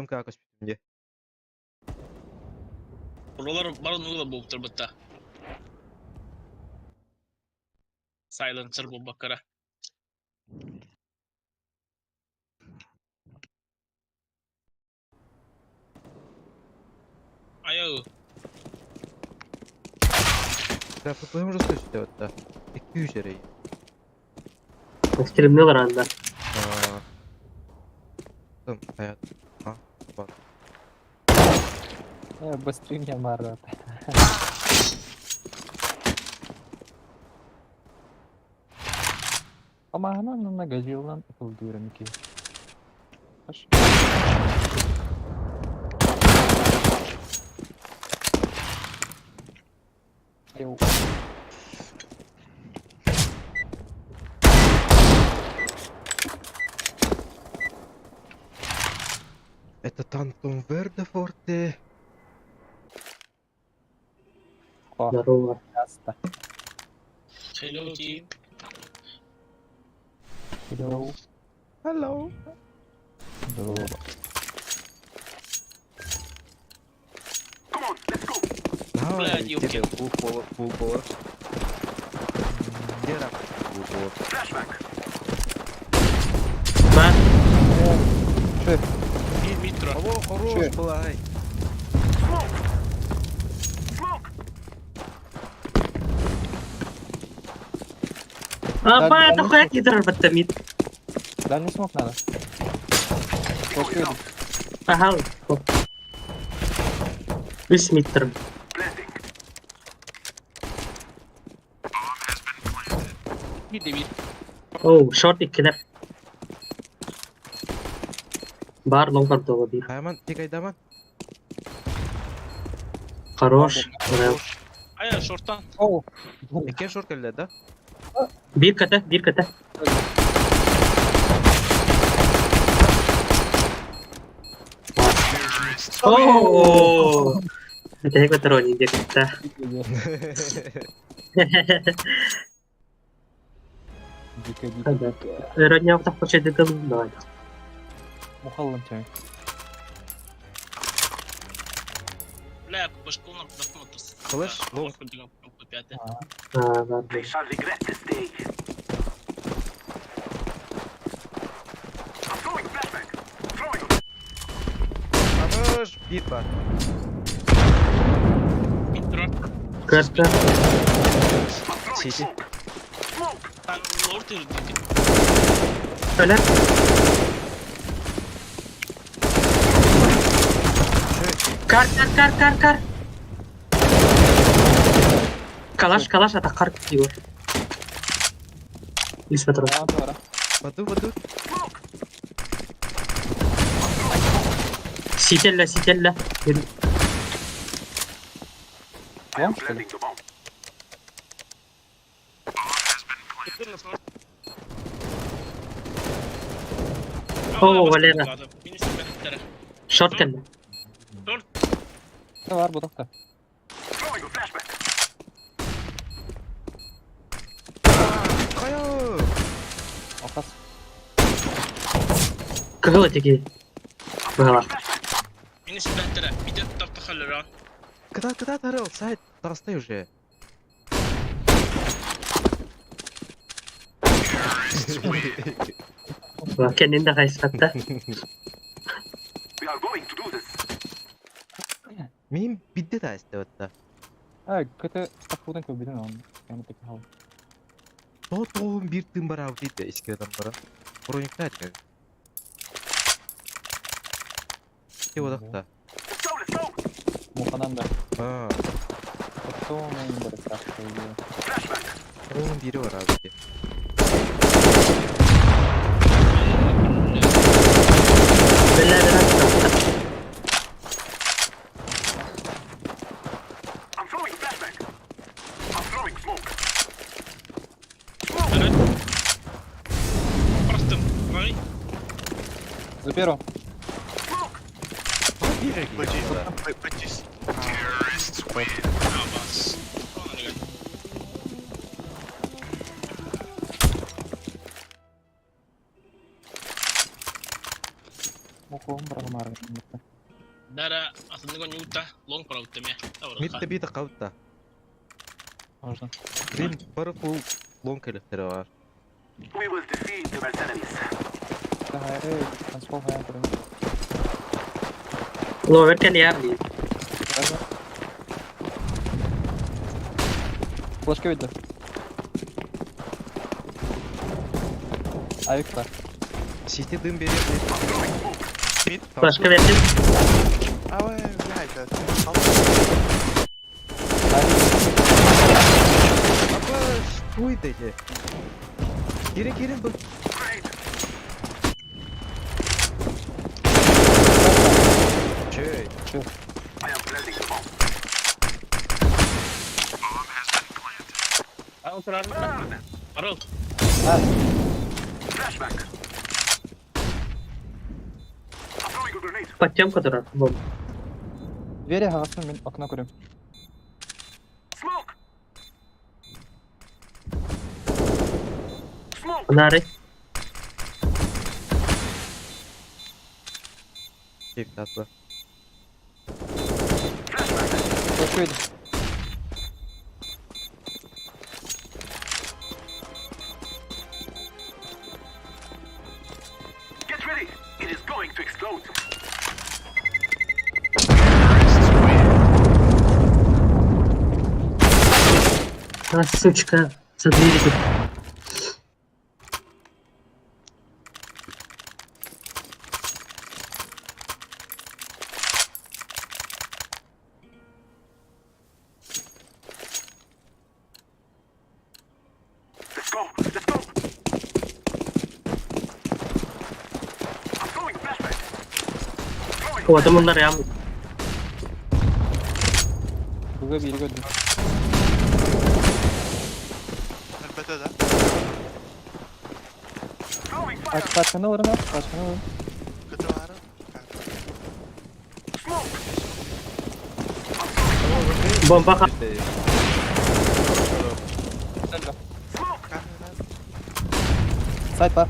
Демка көспүтүм дии. Олар бары нула буолтар бытта. Silencer буолбаккара. Айыл. Да, ФПМ уже слышите, вот, да. 200 эрэй. Стримнилар анда. Там, hayat. А, бар. Быстрее меня марат. Амаһынан на газилынан ылдыырым ки. Йоу. Это Тантум Верде Форте. О, Здорово. часто. Hello team. Hello. Hello. Здорово. Давай, Блядь, ёпки. тебе фул фул повар. Где раб? Фул повар. Бар. Че? Митро. Алло, хорош, Че? былай. Апа, Да, это хуя кидр баттамит. Дальний смок надо. Флешку иду. Ага. Үс метр. Bir de bir. Оу, шорт иккилер. Бар лонгар долы бир. Хайман, тек айдаман. Хорош. Ая шорттан. Оу. Экен шорт келді, да? Бир ката, бир ката. Оу! Это патрони где-то. Дико, дико, дико. Родня хочет давай. Мухаллам тебя. Бля, башконор захматыс. Флеш, лоу. А, ладно. Хорош, битва. Митро. Карта. Сити. Там лорд ирдик. Öyle. Kar kar kar kar kar. Kalaş kalaş ata kar diyor. 100 metre. Tamam, doğru. Баду, баду. Sitelle sitelle. Лонг, что ли? О, Валера. Short geldi. Ne var bu da? Кая! Ахас. Кыгыл этеги. Бала. Когда, когда тарел? Сайт, тарастай уже. Kendini de kayıslattı. Мен бидде да істеп А, көтө такудан көбүдөн он. Яны тек хал. То тоғын бір тын бар ау дейді ескерден бара. Броникта айтты. Те одақта. Муханан да. А, Потом мен бір так. тоғын бири бар ау дейді. Bella bella. За первым. Бири Мухом бараман. Маар. Дара атыннык оонньуута лонг паралта эмиэ. Мид да биитэ хабытта. Можно. Блин, бары фул лонг кэлэхтэрэ баар. Хайры, конспол хайан көрүҥ. Ловер кэлиэр дии. Флешка видно. Авик бар. Сити дым берет. Мид. Флешка бердим. Ава, блядь, это. Авик. Апа, что это эти? Кирин, кирин, был. Чей? Чё? Арыл турар. Арыл. А, Подтемка турар. Бом. двери аҕасын мин окно көрүм. Нары. Чей, татла. Флешка видно. А, сучка. За двери тут. Куотум улларыам. Буга биир көрдүм. Элбэтэ да. Пачканы ыларым, пачканы ыларым. Көтө баара. Бомба ха. Сайт бар.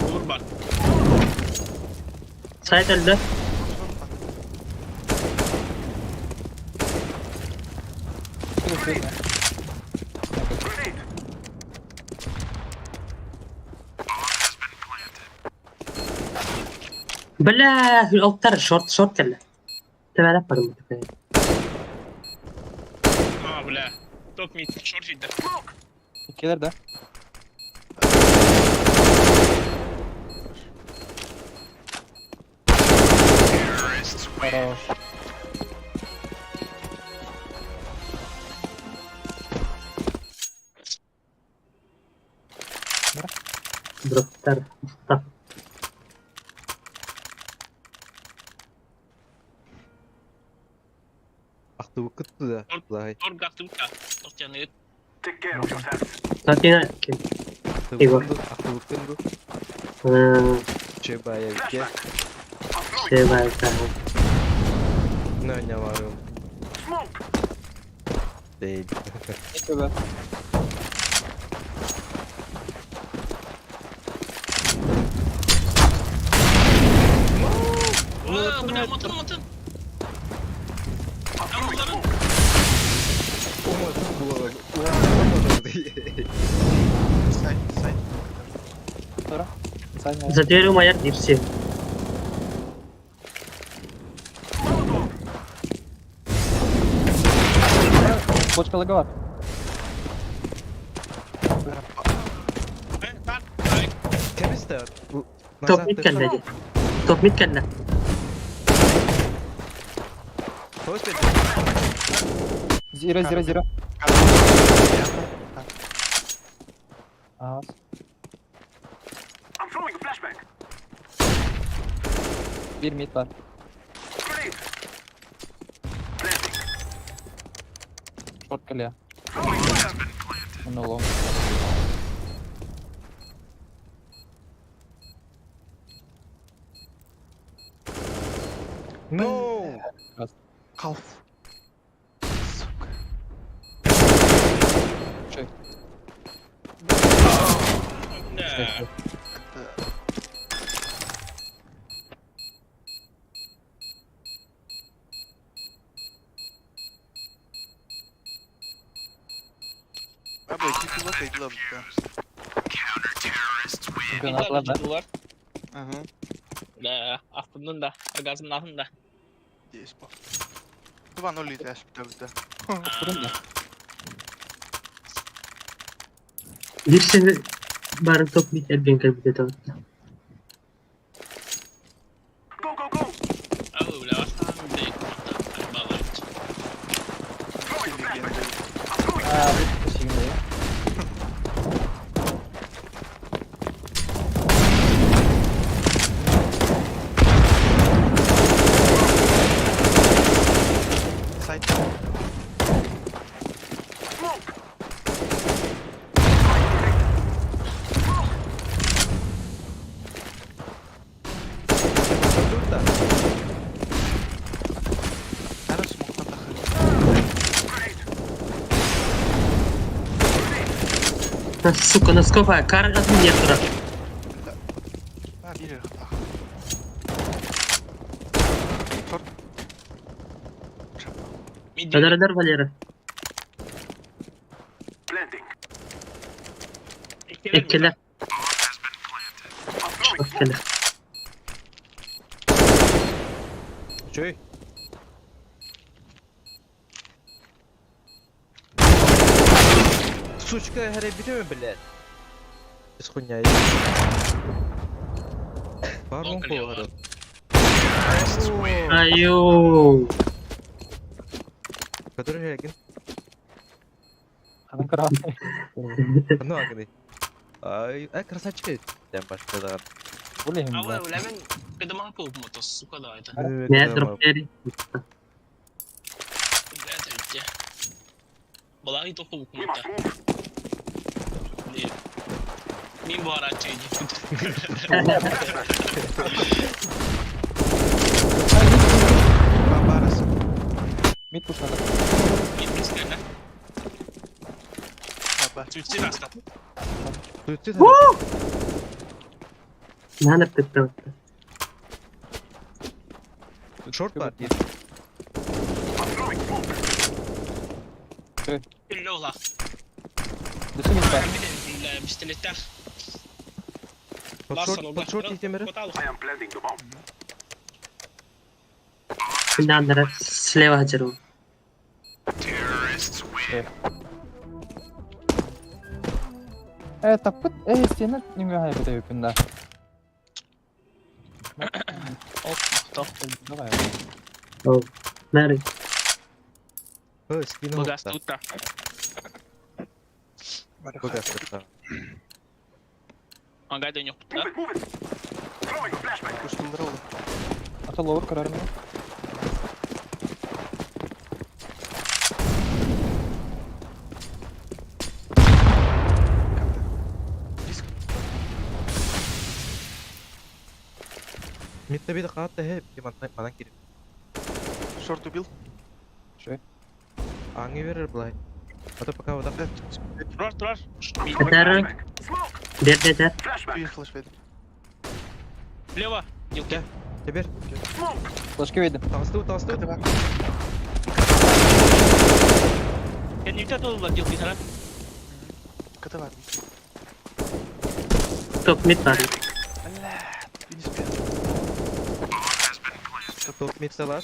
Olur бар. Сайт өлдө. Бля, алтар шорт шорт кэллэ. Тэбэлэп барым. А, бля. Топ мид. Шорт иде. Иккилэр да. Хорош. Дроптар. Так. Ахтыбы кытты да. Лай. Торг актыбыта. Тохтяны. Татина ким? Егор. Ахтыбы кынду. Э, Чей бая вке. Все бай На не варым. Дей. Төбө. О, бля, мотын, мотын. Амыларын. Сайт, сайт. Тура. Сайт За дверью моя дипси. Бочка лаговат. Э, бар. Ай, Кемисте. Топ мид кэллэ дии. Топ мид кэллэ. Зира, зира, зира. Аас. Бир мид бар. Шорт кэллэ. Уну лонг. No. Халф. Сука. Чей. бля. Это... Бой, титула кайдыла бутта. Чемпионатлар да. Титулар. Ага. Да, астындın да, оргазмын атын да. Здесь по. 2-0 литр бутта. Турун да. Bir sene бары топ мид эрген кэлбит этэ. Ау, бля, бастан бей. Балайт. Аа, бу сигнал. Сайт. Dur da. Ана смокта тахыр. Сука, носкова, кар от меня туда. А, бир тахыр. Шорт. Мид. Радар Валера. Эккелер. Эккелер. Чөй. Сучка, харебите блядь. Без хуйня. Бар Лонг он лево. поводу. Айо. Который один. Ханан кара. Ну, агны. Ай, а красавчик. Дәм башка да. Бу лехим. Ау, бля, мен кедема пуп мото, сука, да, это. Не, дроптери. Бля, это ведь. Балаги то хук мото. Мин бара чейди. Барбарас. Мид пушнада. Мин бискәлә. Баба. Сүтсен аста. Суицид. Нанып тытты. Шорт бар. Лола. Дөсө мид бар. Бля, пистолеттер. Под шорт, под шорт итемери. Нанара слева хажару. Э, таппыт, э, стена немге хай бите үпүндә. Оп, топ. Давай. О, Мэри. Ой, спину. Богас тут. Богас тут. Ага, да не да. Кустулдыр oldu. Ата ловер карарым. Диск. Митте бит катта хеп, манан кирип. Шорт убил. Шөй. Аңы берер былай. А то пока вот Да, Турар, турар. Этер. Бер этер. bir флеш verdim. Лево. Дилке. Теперь Флешка ведем. толсту, толсту. КТ бар. Я не утя тоже дилки, сара. КТ бар. Топ мид бар. Бля, не успел. Топ мид бар.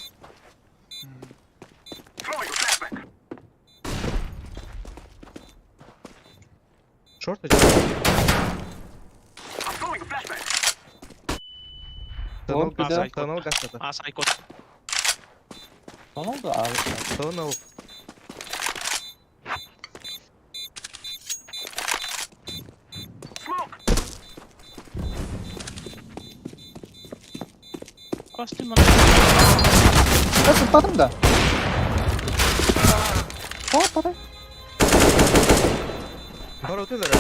Шорт один. Тоннел Лонг газ, беда. тоннел газ это. А, сайкот. Сон oldu abi. Тоннел. Костюм. Я tutmadım da. Hop hop. Бар өтөлөр.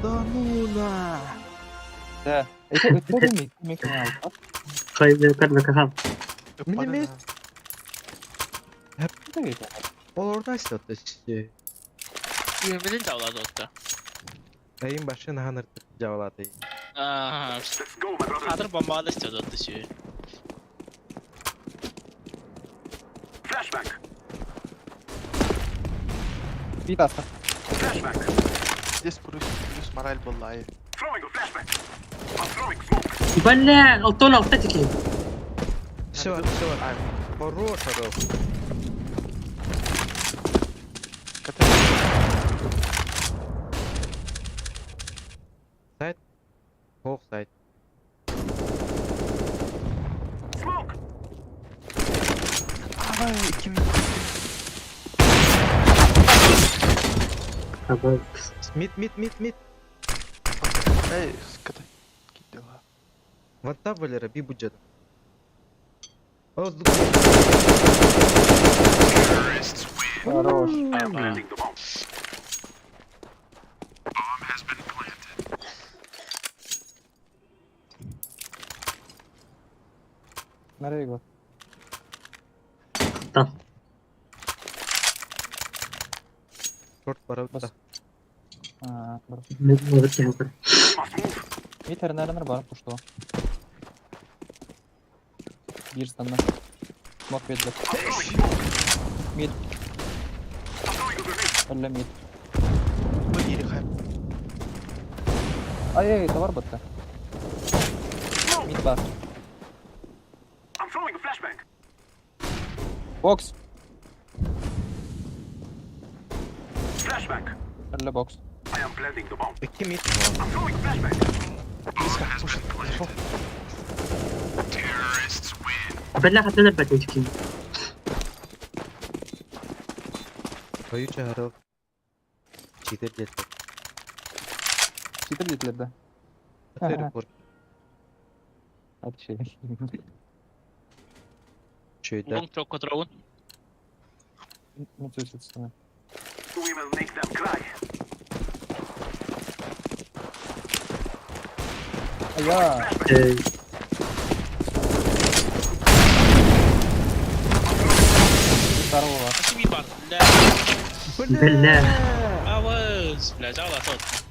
Да ну на. Да. Это это ми ми канал. Кайда кадна кахам. Міне мен Это ведь. Ол орда истеді. Үйренбеден жаулады отты. Айын башын ханыртып жабалады. Аа, Кадр бомбада істеді отты сүйе. Бит аста. Здесь плюс, плюс мораль была. И. Бля, алтон алта тики. Все, все. А, Хорош, хорош. КТ. Ох, сайт. Ай, ким. Аба. Мид, мид, мид, мид. Эй, КТ. Дела. Вон там, Валера, би бюджет. О, Хорош. Nereye gol? Там. Шорт пора. Бас. Ha, bro. Мид киһи Mid hernerler бар пушту. Bir stanna. Smoke verdi. Mid. Öyle mid. Bu yeri kayıp. Ay ay davar battı. Mid var. Box. Öyle box. İki mid. Близко, слушай, зашел. Бля, хатына бәтен тики. Koyucu harıl. Читер деді. Читер dediler de. Report. Hadi şey. Чуйда. Long çok kontrolün. Mid suicide. Ya. Э, Второго var. Nasıl bir bar? Бля. Бля. Avız. Бля, жала тот.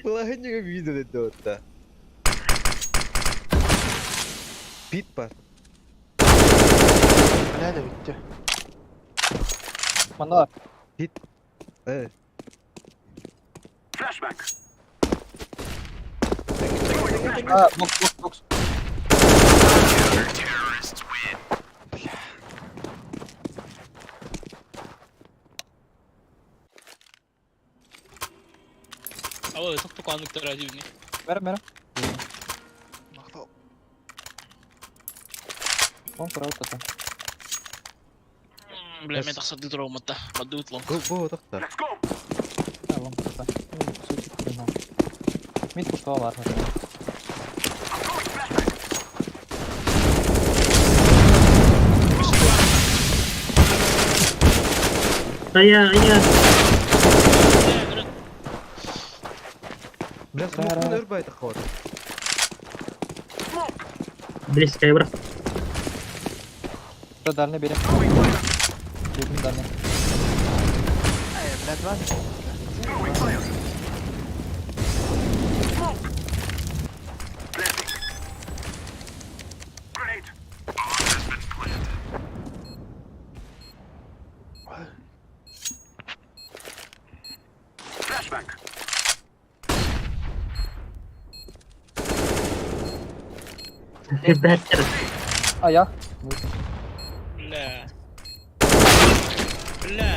Полагаю, видели дота. Бит бар. Бля, да bitti. Bana Evet. Aa, box box box. Avız çok çok anlık tercih Ver ver. Мақтал. Long throw tata. Бля, мен тақсат дұрау матта. Мадут long. Go go доктор. Ha, long tata. Suicide long. Mid pushta var. Ая, ая. Бля, смокны өрбайды қауыр. Близко, я брат. Da darne benim. Benim darne. Эй, бля, два. Бәттер. Ayak. Бля. Бля.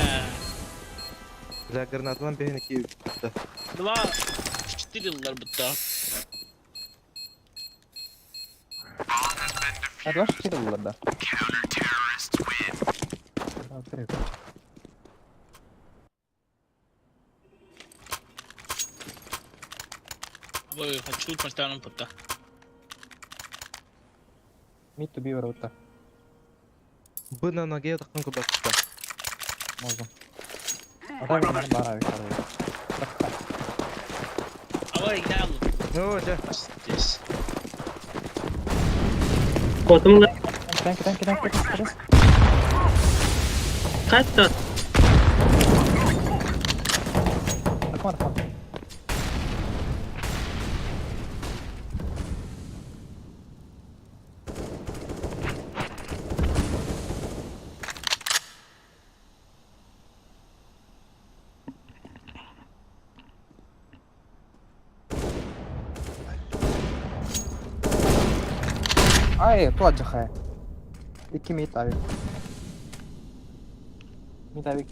Бля, гранатынан бейін екі. Два. Четыре лар бітті. Hadi var şey de buralarda. Counter Ой, хочу поставим бітті. Mid to be var orada. Б на ноге таққан көп атты. Можно. Adam benim bana bir karar. Авай, гнал. О, жа. Здесь. Котым Thank you, thank you, thank you, thank you. кайтты. Takma takma. Ай, ту адьахай. Икки мид авик. Мид авик.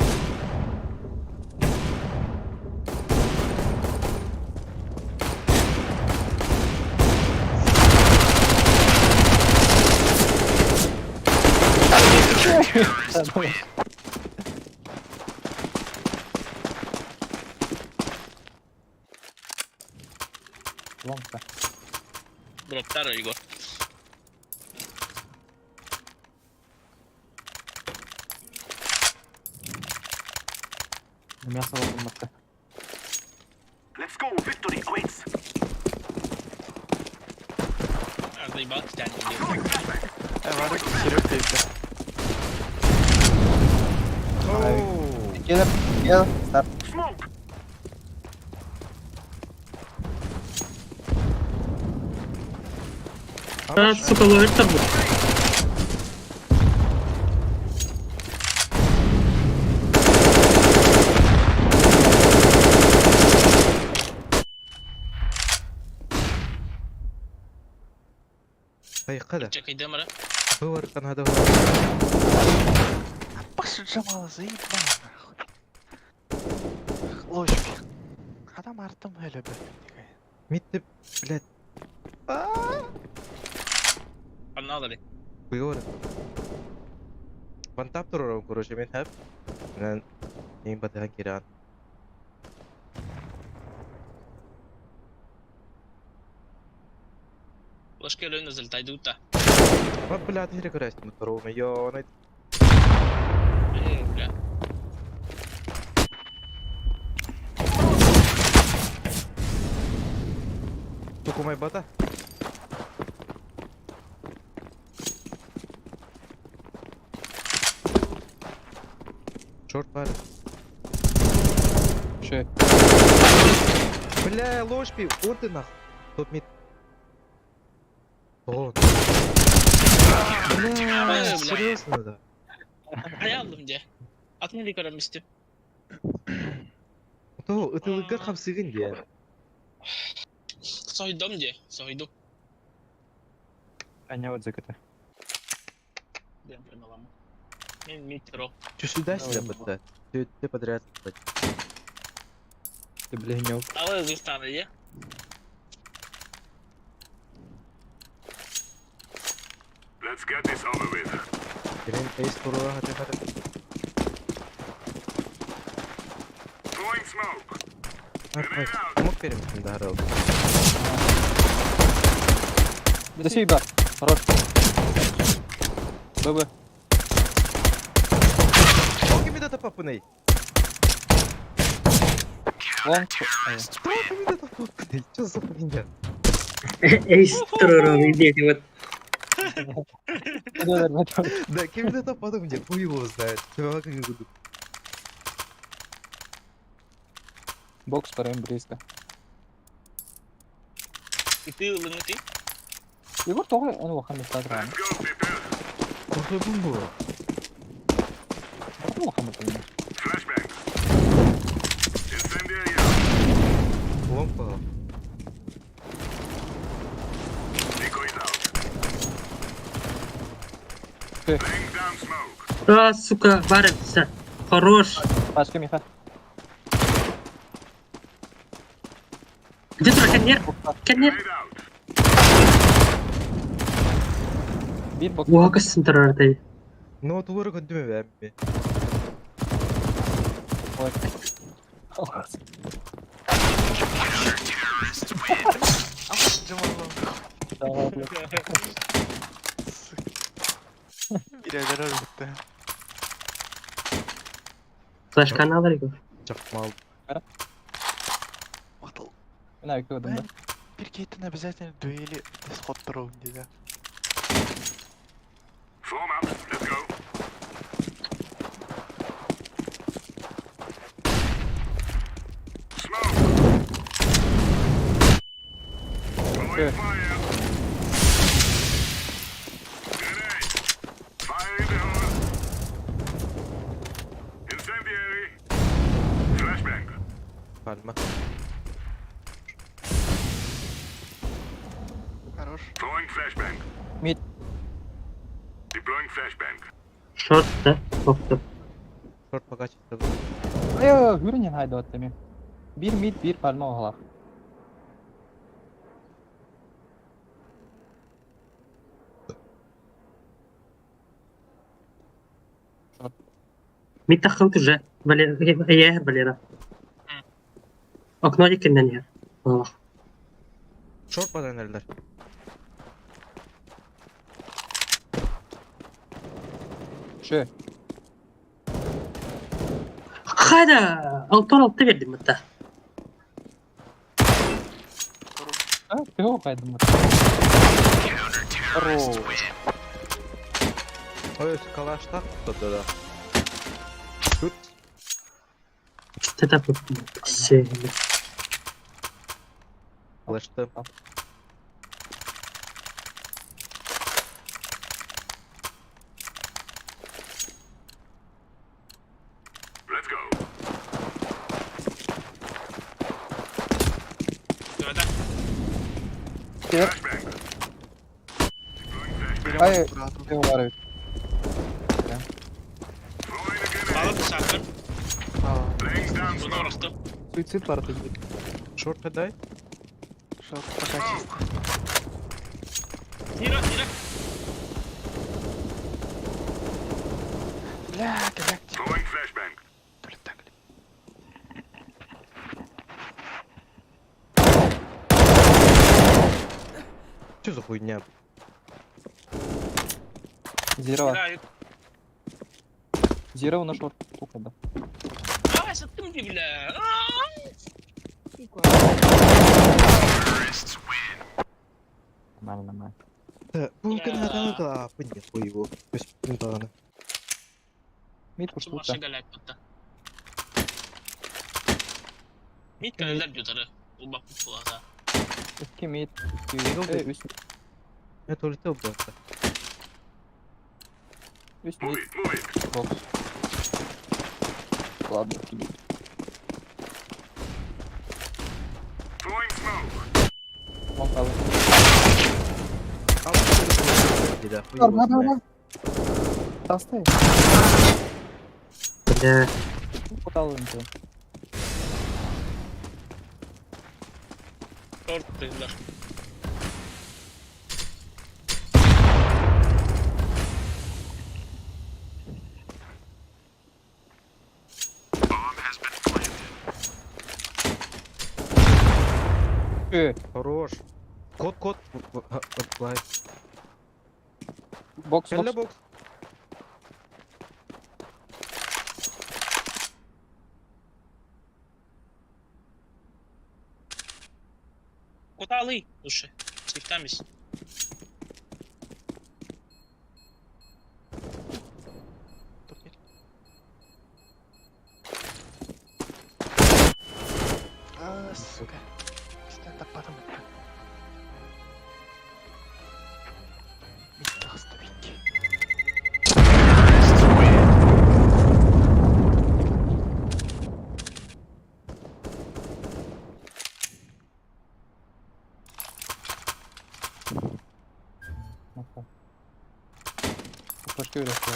Ломка. Дроптар Егор. Мясо ломка. А, заебал тебя не Э, Варик, Серег дейді. Оу. Киллер, киллер, старт. А, сука, ловит табу. Хайқада. Чекай демора. Бывар канада бар. Паша Джамала заебал нахуй. Ложки. Адам артым әлі бір. Митті, блядь, Погнали. бывар. Вантап турарым, короче, мен хәп. Мен ең батыған киран. Ложки өлөйн залетай дута. Ма, блядь, хире көрәстім турумы. Йо, най. Бля. Тукумай бата. Шорт бар. Шö. Бля, ложпи, он ты нахуй. Топ мид. О. Бля, Бля. серьезно, да. Хайалдым де. Атын эле көрөм исти. То, ытылыгар хамсыгын де. Сойдом де, сойду. Аня вот заката. Дем прямаламы. Мен метро. Чё сюда Давай, сюда ну. подда? Ты подряд. блядь. Ты блин, Алы Өзбекстанда де. Берен эйс турула хаты хаты. Мог переместим да харал. Да сей бар. Хорош. ББ. Токи ми да папынай. Лонг. Токи ми да папынай. Чё за хуйня? Эйс турарым, иди, вот. Да, кем это потом где? Хуй его знает. Чувак, не буду. Бокс параем близко. И ты лыҥы ты. Егор тоҕо эн улахан местатран. Какой бомбу? Улахан бытын. Ломпа. А, сука, варится. Хорош. Пашка Миха. Где тура, коннер? Коннер. Бир бокс. Уақысын тұрардай. Но тугары көндүмө бәмми. Ой. Джамала. Бирәләр әлбәттә. Флешканы алыр Егор. Чакмал. Батыл. Мен авик көрдüm да. Бир кейтен обязательно дуэли сход туру диде. Пальма. Хорош. Мид. Шорт да, охто. Шорт пока чисто. Ой, хүрүн хайдыбат эми. Биир мид, биир пальма оһолах. Мид таххыбыт уже. Валера, Валера. Окно иккиннэн иһэр. Олох. Шорт бадан эрэллэр. Шö. Хайда! Алтан алты бердим мытта. А, ты хайдым. Хорош. Ой, калаштах кто-то да. Тут Сетап Се. флешты. Gördün. Ай, ты бар Bağlı bir sakın. Bunu orası. Суицид бар ты. Шорт дай. Шорт пока чисто. Tira tira. Бля, блядь. То ли так ли? Что за хуйня? Зеро. Tira. Зеро на шорт. Ухода. Aa sattım diye bile. Нормально, нормально. Да, ну Бля. да, понятно его. Да. Мид куштута. Başa galak hatta. Mid kaleler diyor tarı. Bu bak bu kulağda. Икки мид, икки Бегал э, ты? үс, Это улетел бы. үс мид. Бокс. Ладно, мид. Вон калы. Да, хуй Бар, его бар, бар, знает. бар. Тастай. Бля. Кутал инте. Short dediler. Э, Хорош. Код, код. Лай. бокс, Келле бокс. бокс. Kota alayım. Dur. Çiftten biz. Топ мид. А, сука. Стендап потом. Мид тахстабик. Нахуй. Флешки үрәсә.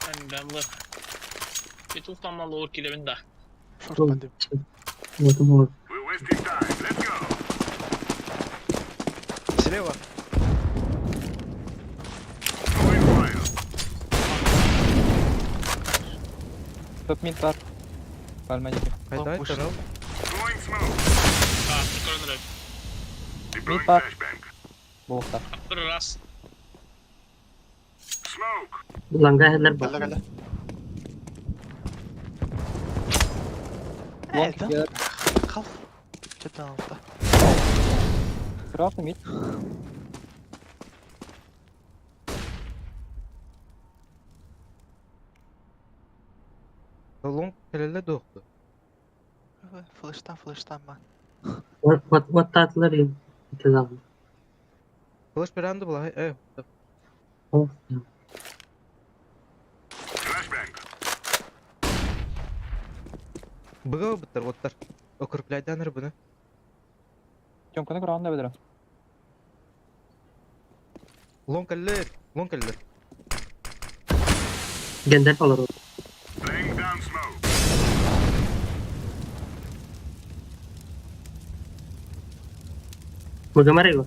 Ben ben bu. Bir tuğlamla lower kilemin de. Шорт подым. Вот, вот. Слева. Топ мид бар. Пальма дики. Хайдай, вышел. тоннел. Aa, görünür. Мид бар. Болта. Dur ras. Ланга хеллер Калла, бар. калла. Лонг Это? килер. Халф. Что там? Красный мид. Лонг келле дохты. Флештан, флештан, ман. Вот, вот, вот татлар им. Это Флеш перанды была. Э, да. Быга быттар, оттар. Окрупляйдан рыбыны. Тёмканы көргәндә белә. Лонг келле, лонг келле. Гэндальф олорор. Мыгымар его.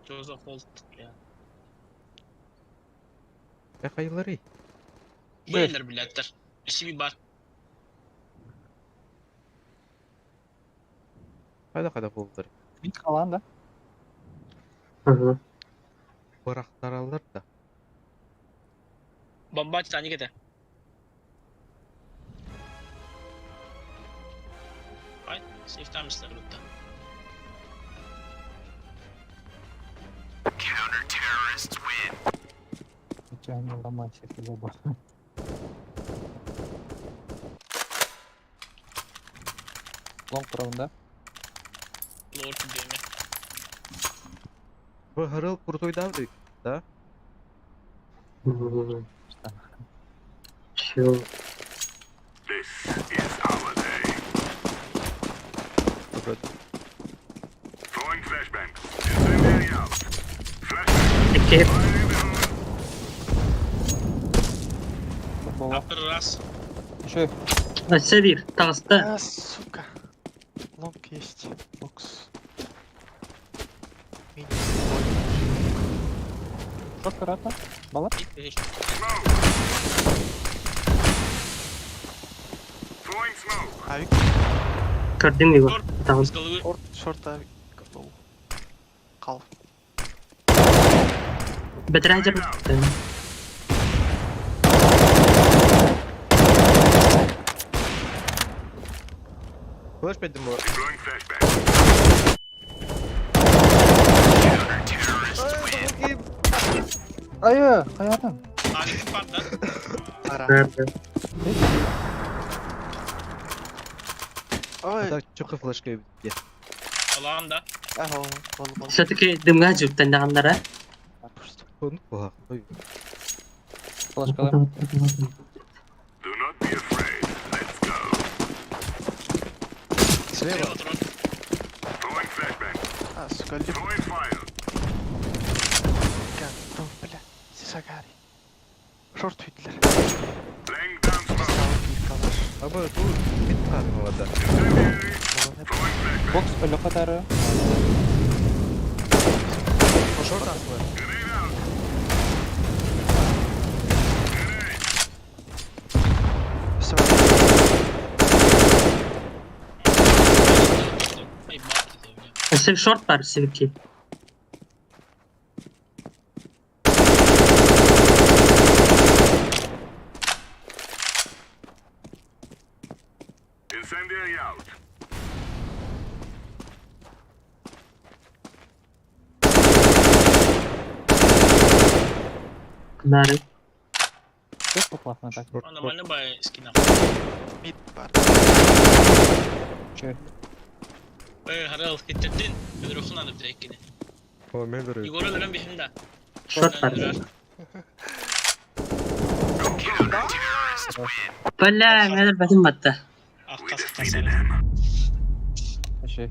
Что за холд, бля. Хайылары. Бэйлер, блядь, Сиби бар. Қайда болдыр. Мид қалан да? Ага. Бырақтаралар да. Бомба Титаник это. Ай, сейфтамыстар бітті. Нечаянно ломать всякие оба. Лонг правында. Лорд деме. Бұл Харыл крутой давдык, да? Чё? Окей. Бола. Апыр раз. Еще Севир, таста. А, сука. Long есть. Бокс. Мини. шот карата. Бала. Ит, Авик. Көрдүм его. Там. С головы. Шорт, шорт авик. Лоу. Қал. Бетрәҗер. Флеш пәдім бұлар. Айы, хаятым. Авик бар да. Ара. Ой. Так, чоқы флешка бітті. Алаған да. Ахо, бол бол. Все-таки дымга жүктен дағандара. Оны бұлақ. Ой, Флешкалар. Слева. Слева трон. А, сука, лип. Гандон, бля. Сисагари. Шорт үйділер. Абы, бұл бит қармалады. Бокс өлі қатары. Шорт асылы. Все. Ай, бабки ты, бля. Сен шорт бар севики. Нары. Көп поплав на так. Шорт, А, шорт. Нормально бай скина. Мид бар. Че? Эй, Харал, хиттердин. Ödürüksün adı bir ekini. О, мен бір. Егор өлөрөн бихим да. Шорт бар. Бля, мен бәтім батты. Ақ қасық қасық. Еще.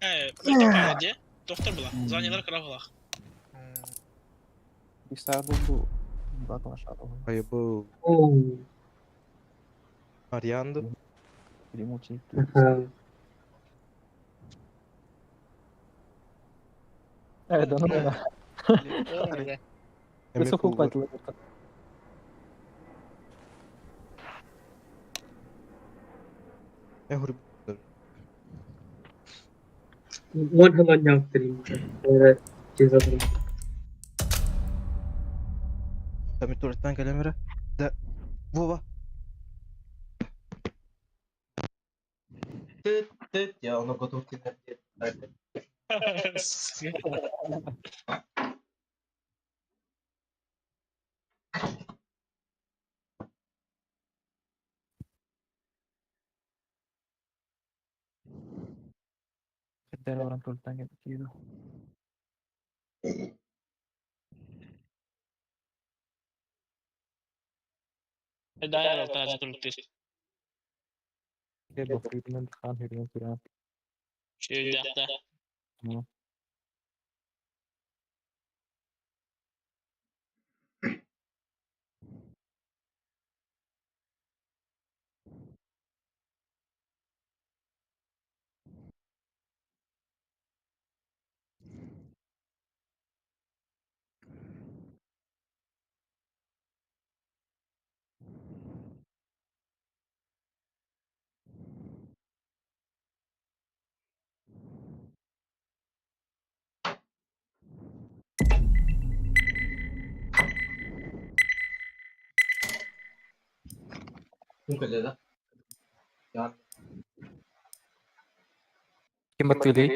Э, өтө паладе. Доктор була. Занялар кыра була. Биксар был. Два калаша был. Ай, бұл Оу. Арианды. Перемучить. Аха. Да ну да. Высоко упадила. Я говорю, Он холодняк там туалеттен келемері. Да. Вова. Тыт, тыт, я ono готов Хеддер баран туалеттан келип кийди. Дайыр алтажы туруктыр. Хан хүрген туран. Үчүгэйдээх да. Ким баттыылый?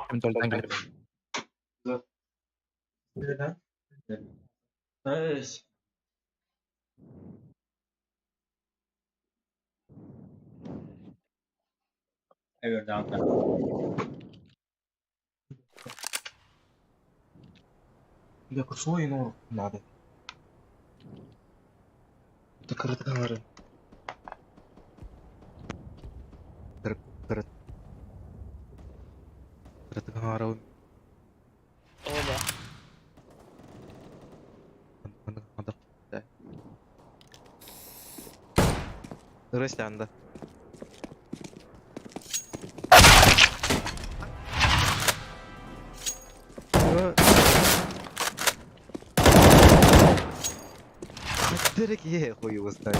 Ким толтан кэлэр? Тоҕо да. Ырыстаанда. Direkt ye хуй его знает.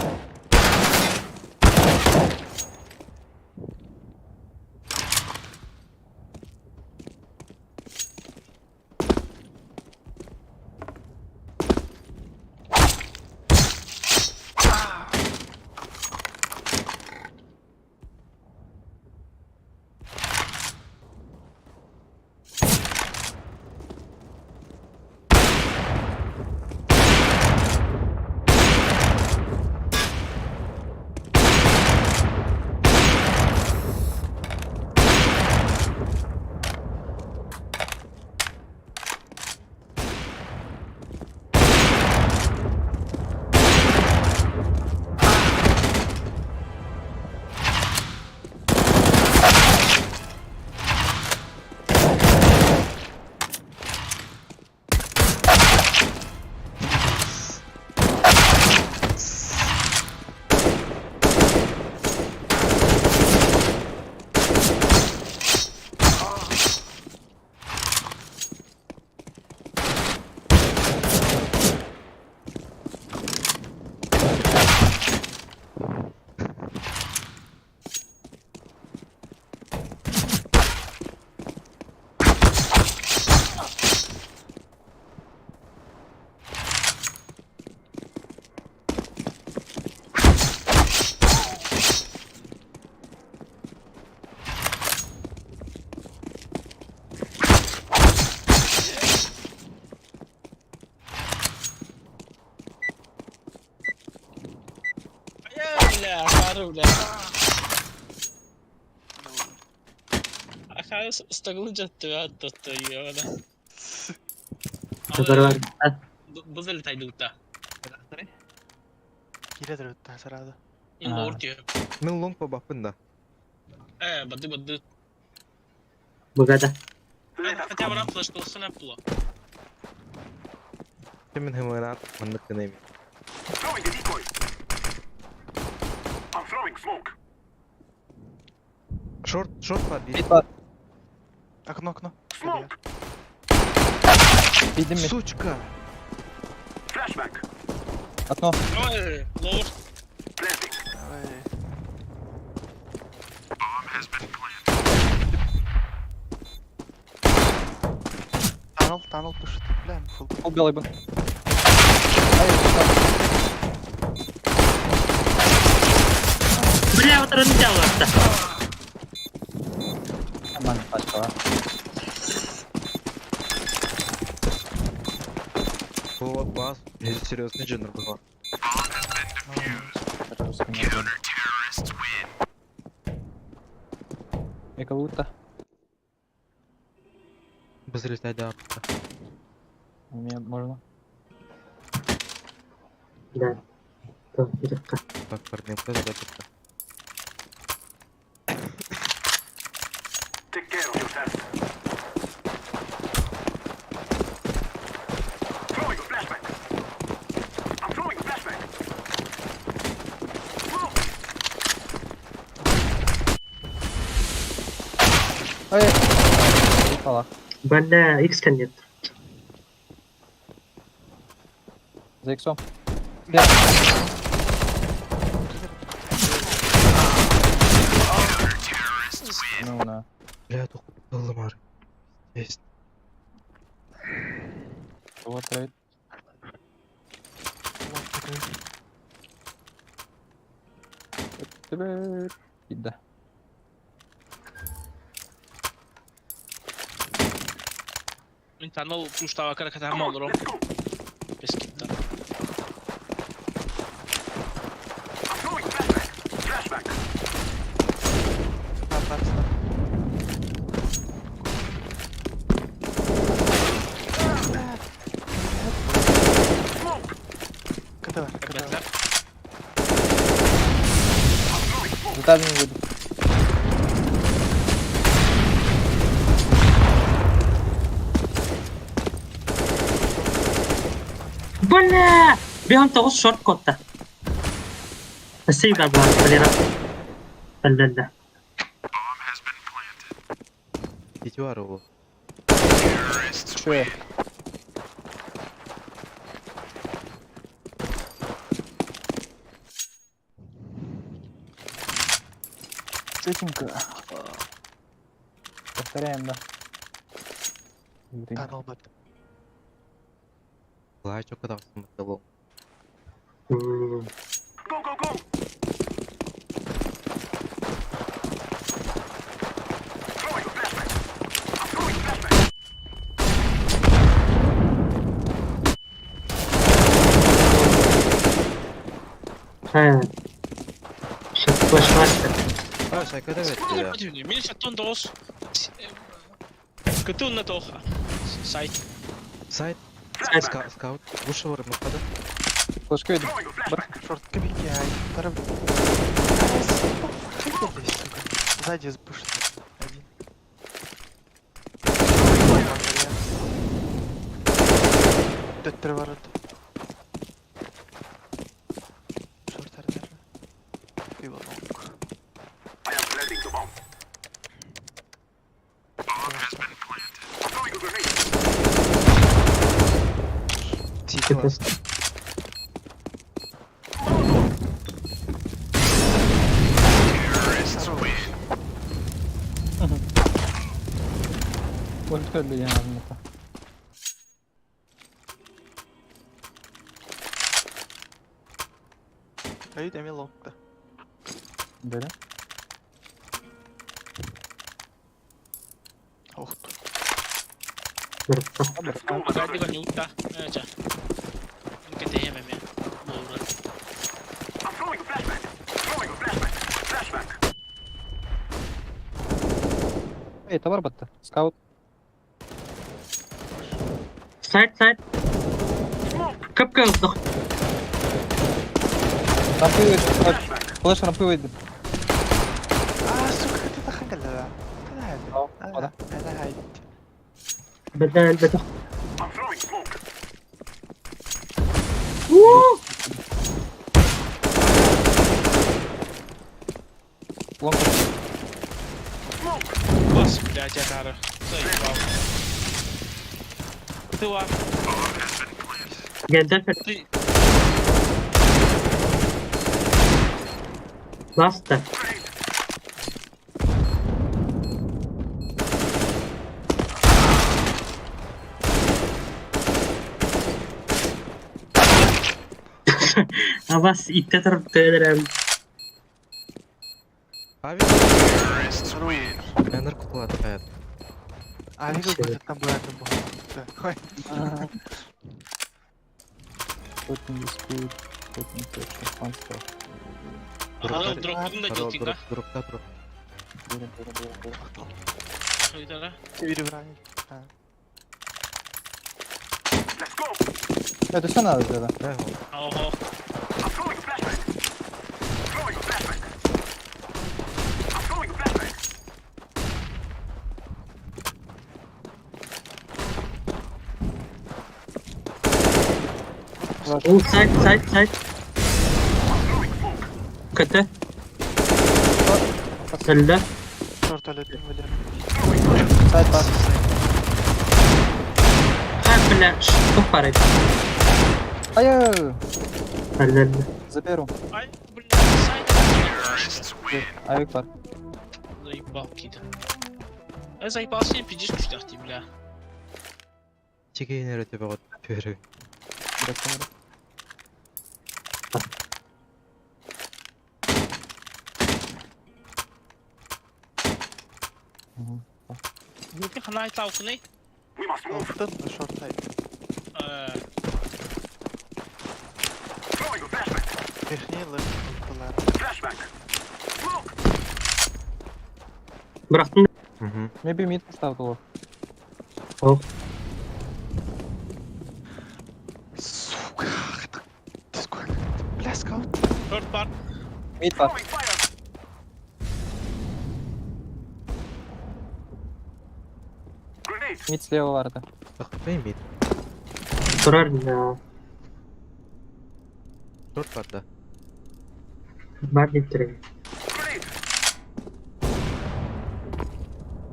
Бля, акары, бля. Акары стагылы жатты, атты, ёда. Бар Бызыл тайдыгта. Киирэ турбуттаа сразу. Ин А. лорд Мен лонг бабаппын да. Э, бады бады. Богата. Хотя бы раз что сына пло. Мен хымыран маннык гынайм. Шорт, шорт бар бир. Бит бар. Окно, окно. Билдим ми? Сучка! Окно. Ой, лорд. Давай. Тоннел, тоннел пишет. Бля, фул. Пол белый был. Ай, Бля, вот разлетел. Нормально пачка, а. Бу бас серьезный жанр был. Я как будто. Бызыл тайда. У меня можно. Да. То, ирекка. Так, парнемка задача. Ай! Салах. Банда X нет. За иксом. Ну на. Бля, тухталым ар. Есть. Вот трейд. Тебе да. Мин танал пуштава кара олором. Бескиттан. Бар, КТ бар, КТ бар. Бэтлер. Затазын выйду. Бля! Бихан тоғыз шорт котта. Спасибо, брат, Валера. Бля-бля. Сети бар ол. Че? Четенько. Повторяем, да. Блин. Танал бат. Лай, чо када сымытылым. М, А. Сейчас флешмастер. А, шайка да бетти я. Мин саттон тоғыз. Кытын на тоға. Сайт. Сайт. Сайт. Скаут. Выше бар, мақада. Флешка видно. Шортка беги, ай. Второй. Сука. Сзади сбышит. Один. Төттір ворот. Шорт ардар. Пиво лонг. Сити бар. Ультра для это. Ай, эми лонгта. Да? Ох ты. Сзади нюта. Эча. КТМ мен. Болар. Эй, товар батта. Скаут. Сайт, сайт. Капка ұлттық. Рампы выйдет. Флеш рампы выйдет. А, сука, это тахангалла. О, да. Это хайт. Бля, бля. Лонг. Бас, блядь, атары. Заебал. Тыла. Гендер Ты. Ласта. Абас итте тұрып төдірем. Ави. Энер кутулат хаят. А, видел, будет там была, там была. Да. Ой. Тут не дискут. Тут не точно. Шампанского. Ага, дроптың да Дроп, делтиң дроп, дропта, дроп. Берем, берем, берем, берем. да. Перебрали. А. Өтөсөн надо да. Да, Ого. О, сайт, сайт, сайт. КТ. Өлдө. Шорт өлөтүм бля. Сайт бар. А, бля, что пара? Ай, Өлдө, өлдө. заберу. Ай, бля, сайт. Авик бар. Заебал кида. Я заебался, не пиздишь, ты, бля. Чигейнер өтө бөгөт төрү. Бирок. Группе ханай таукны. Алтын шорт сайт. Верхний лып алтылар. Бырахтым. Мгм. Maybe mid поставил его. О, Сука. Ты сколько? Бля, скаут. Шорт бар. Мид бар. Мид слева барды. Тахпай мид. турар да. Шорт бар да. Бар деп турар.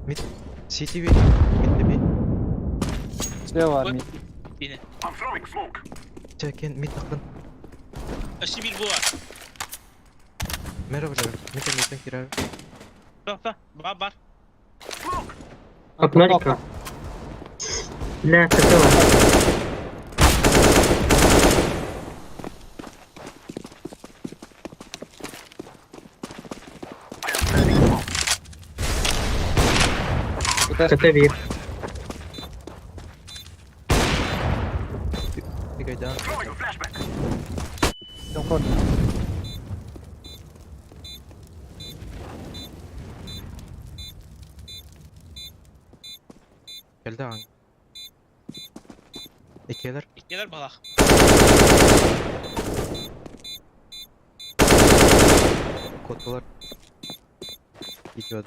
Мид. CTV. Мид деби. Слева бар мид. Бини. Чакен мид тахтын. Сибир була. Merhaba canım. Mid midden kirer. Да, да, бар, бар. Окнарика. Бля, КТ бар. Это КТ бир. Тигайдан. Донкор. Келди аң. Икелер. Икелер балах. Котулар. Идет.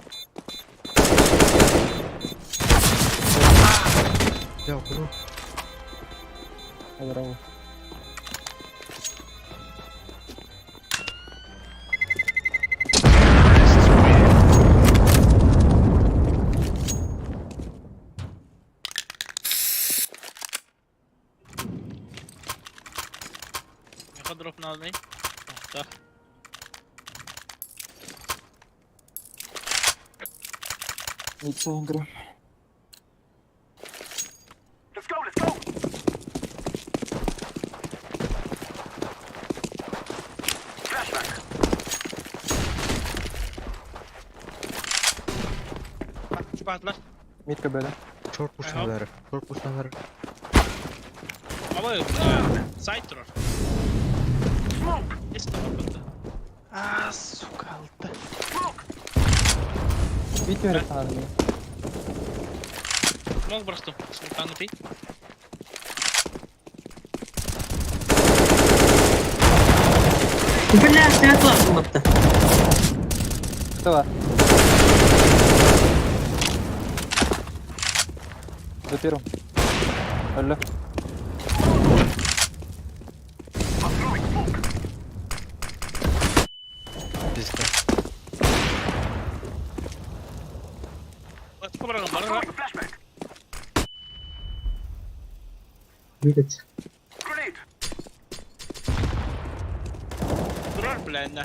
Я куру. Браво. Меха дроп надо, Да. Мид центр. Чупатлар. Мид көбөлө. Шорт пуштанлары. Шорт пуштанлары. Ава, сайт турар. Эс табар А, сука, алты. Мид берет надо. Мог бырахтым. Султан ты. Бля, светло атты. Кто бар? Заберу. Өллө. Пизда. Бараган бар. Видите. Турар, бля, на.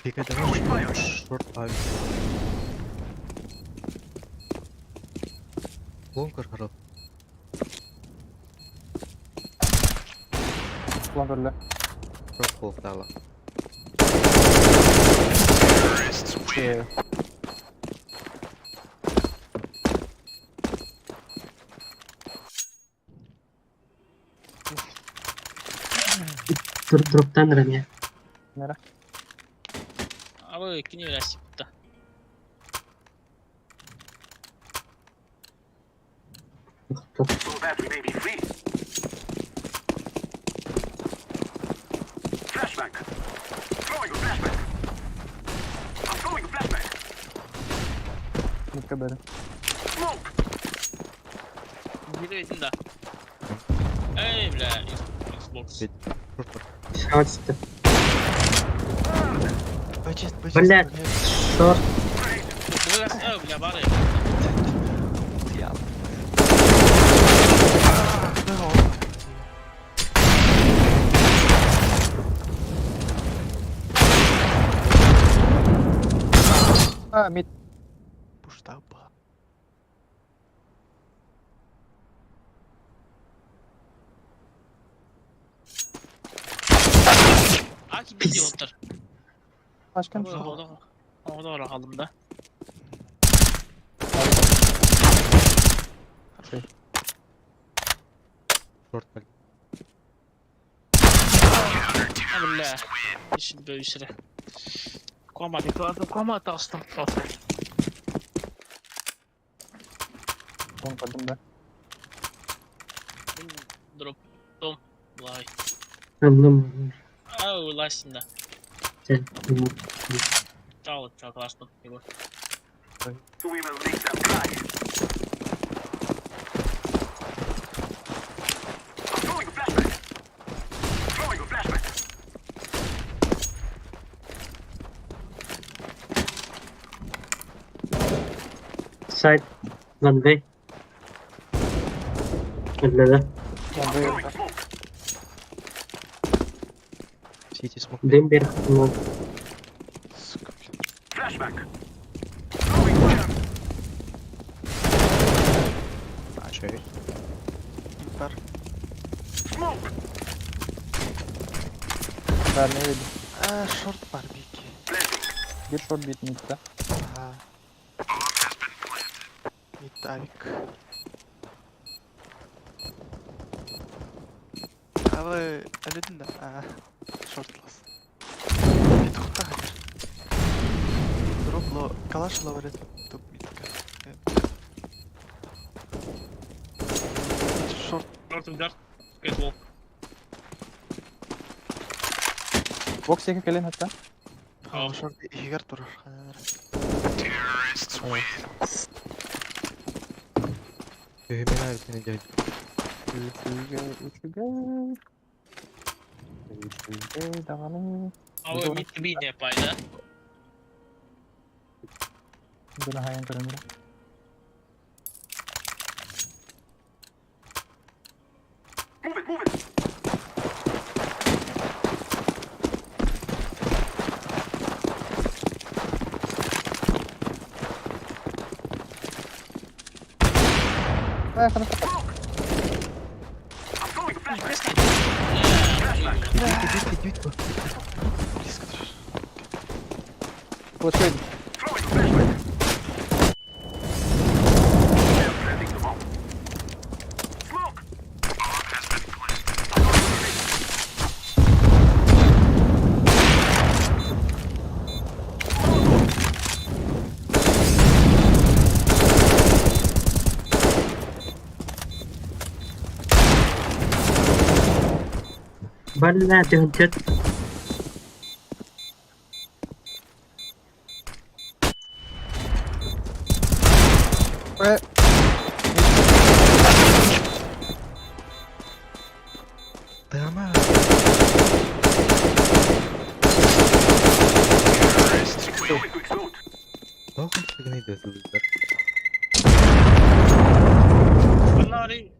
Тигайдан. Шорт ай. Лонгер харап. Лонг өллө. Шорт холдала. Че. Тур дроптан раме. Нера. Ава, кини верасипта. Оттон. Мидка бары. Билбэтим да. Эй, бля, Xbox. Шорт. Бачист, бачист. Блядь. Шорт. Бля, бля, бары. А, мид. Пуштаба. Аки биди оттар. Başkan. Orada orada da. Шорт баар. Бля, ишин бөйсүрэ. Кома декларда кома тастым. Он көрдүм да. Дроп. Том. Лай. Анным. Ау, лайсында. Сен. Чао, чао, классно. Его. Сайт. Ван Б. Да. Сити смок. Дым бер. Ну, Сука, блин. А, шесть. Бар. Vermeyi yedim. А, шорт бар бики. Bir short bit midde. Ага. Мид авик. Алы, әледін да. А, шорт лас. Петухта хатыр. Дроп ло, калаш ловарет топ мидка. Шорт Шорт удар. Кэтволк. Box 2 келин hatta. Aa. шорт егер турар. Төһүмэн аайы дьэ. Üçüge, üçüge. Üçüge dağını. Ау, мид би не пайда. Bunu hayan görünür. Ay, kadar kapat. Бүт, бүт, бүт. Близко турар. Koşuyordu. Бля, ты он чет. Ve Тама. Тоох хантыгыны дөтүлүллэр. Канари.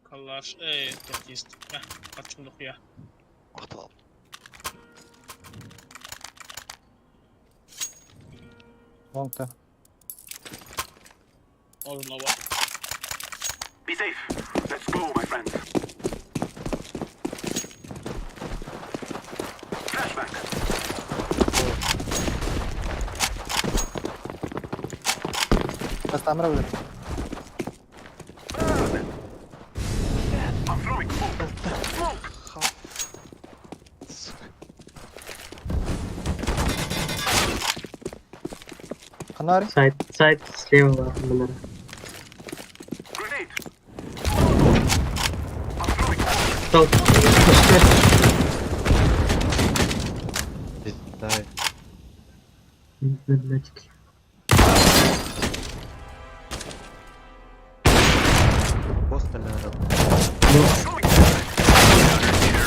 Калаш. Эй, токтист. Качымдык я. Ақталап. longta. Орнова. Be safe. Let's go, my friends. Flashback. Kastamra vurdu. I'm throwing smoke. Smoke. Хал. Сука. Kanari. Сайт, сайт слева. Манара. Grenade. Тол. Көстөр. Пизда. Блядь. Просто надо.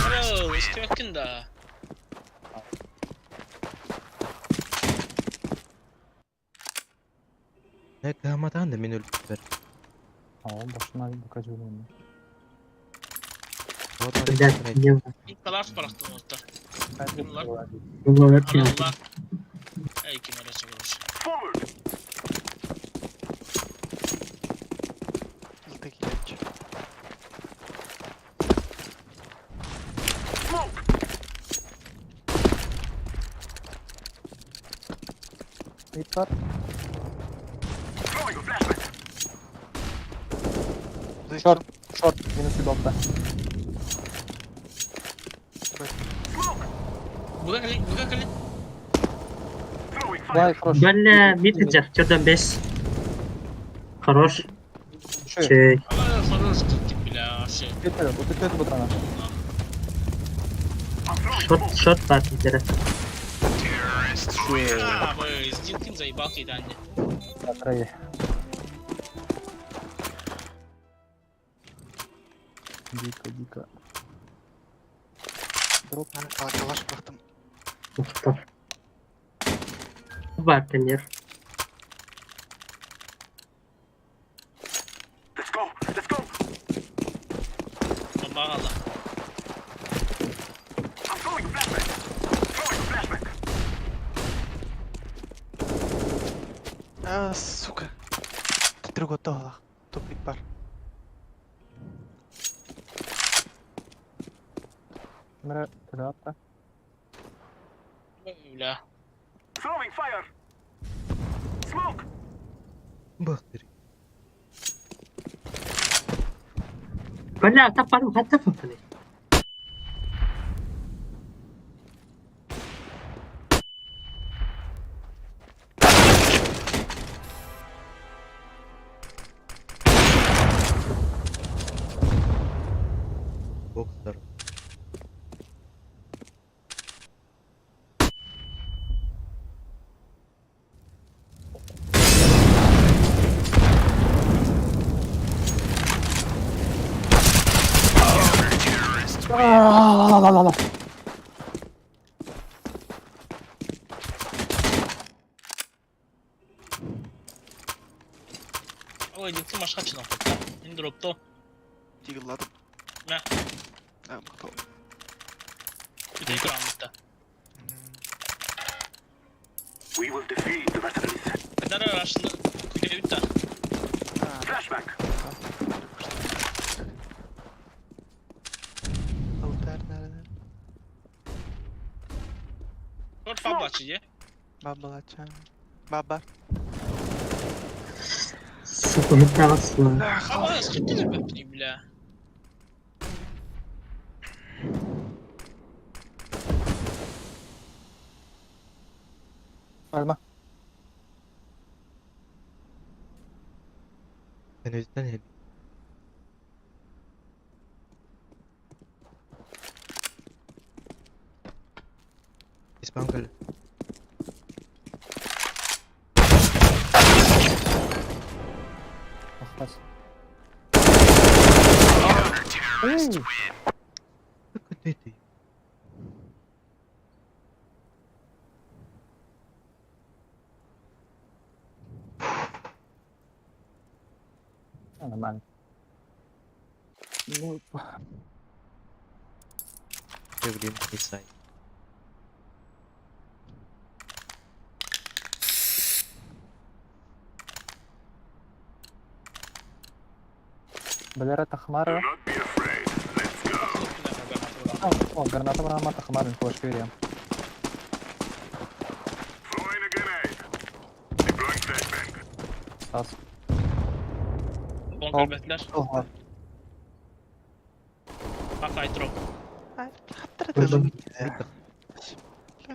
Hello, истибэккин да. Ne кыһамматаҕын да мин өлбүппэр. О, башына букажу. Блядь, не Калаш барахтын орта. Bunlar Аралла. Эй, ким эрэ чабырыш. Forward. Ылта киирээччи. Smoke. Мид бар. Throwing a flashbang. Шорт, шорт, минус 106. Smoke. Буга кэлин, буга кэлин. Throwing fire. Давай, хорош. Бля, мид Чердан бес. Хорош. Еще. Чей. Ала, хорош кыртык бля, вообще. Кетер, вот это бутрана. I'm throwing Шот, smoke. шот бар лидера. А, вы с Дилкин заебал кидание. Трое. Дико, дико. Дроп. Калаш бырахтым. Ухта. Бар тенер. Let's go. Let's go. Бомбаҕала. I'm throwing a flashbang. Throwing a flashbang. А, сука. Төтрөг одоо халах. Тупик бар. Мре, телята. Бля. Throwing fire. Smoke. Бахтыр. Бля, та пару хата фапаны. Бокстар. Ла-ла-ла-ла-ла. Ой, Дилкин башка чынан кытта. Мин дропто. Тигылладым. Мә. А, мактал. Бүтей турамытта. We will defeat the mercenaries. Кадара рашны күтәбит та. А, Flashbang. Алтар нәрәнен. Шорт фаблачы же. Бабалача. Баба. Сука, хаттагасла. Аба, скриптелер бәпни, бля. Альма. Ben özden hep. İspangal. Ахас. Эй, Kötüydü. Нормально. Ну, Блин, Исай. Валера Тахмара. Not be afraid. Let's go. А, о, граната Брама Тахмара, флешка верем. Throwing a grenade. Deploying flashbang. Тас. Бонг әлбәтләр. Ого. Бакай дроп. Хаттар это.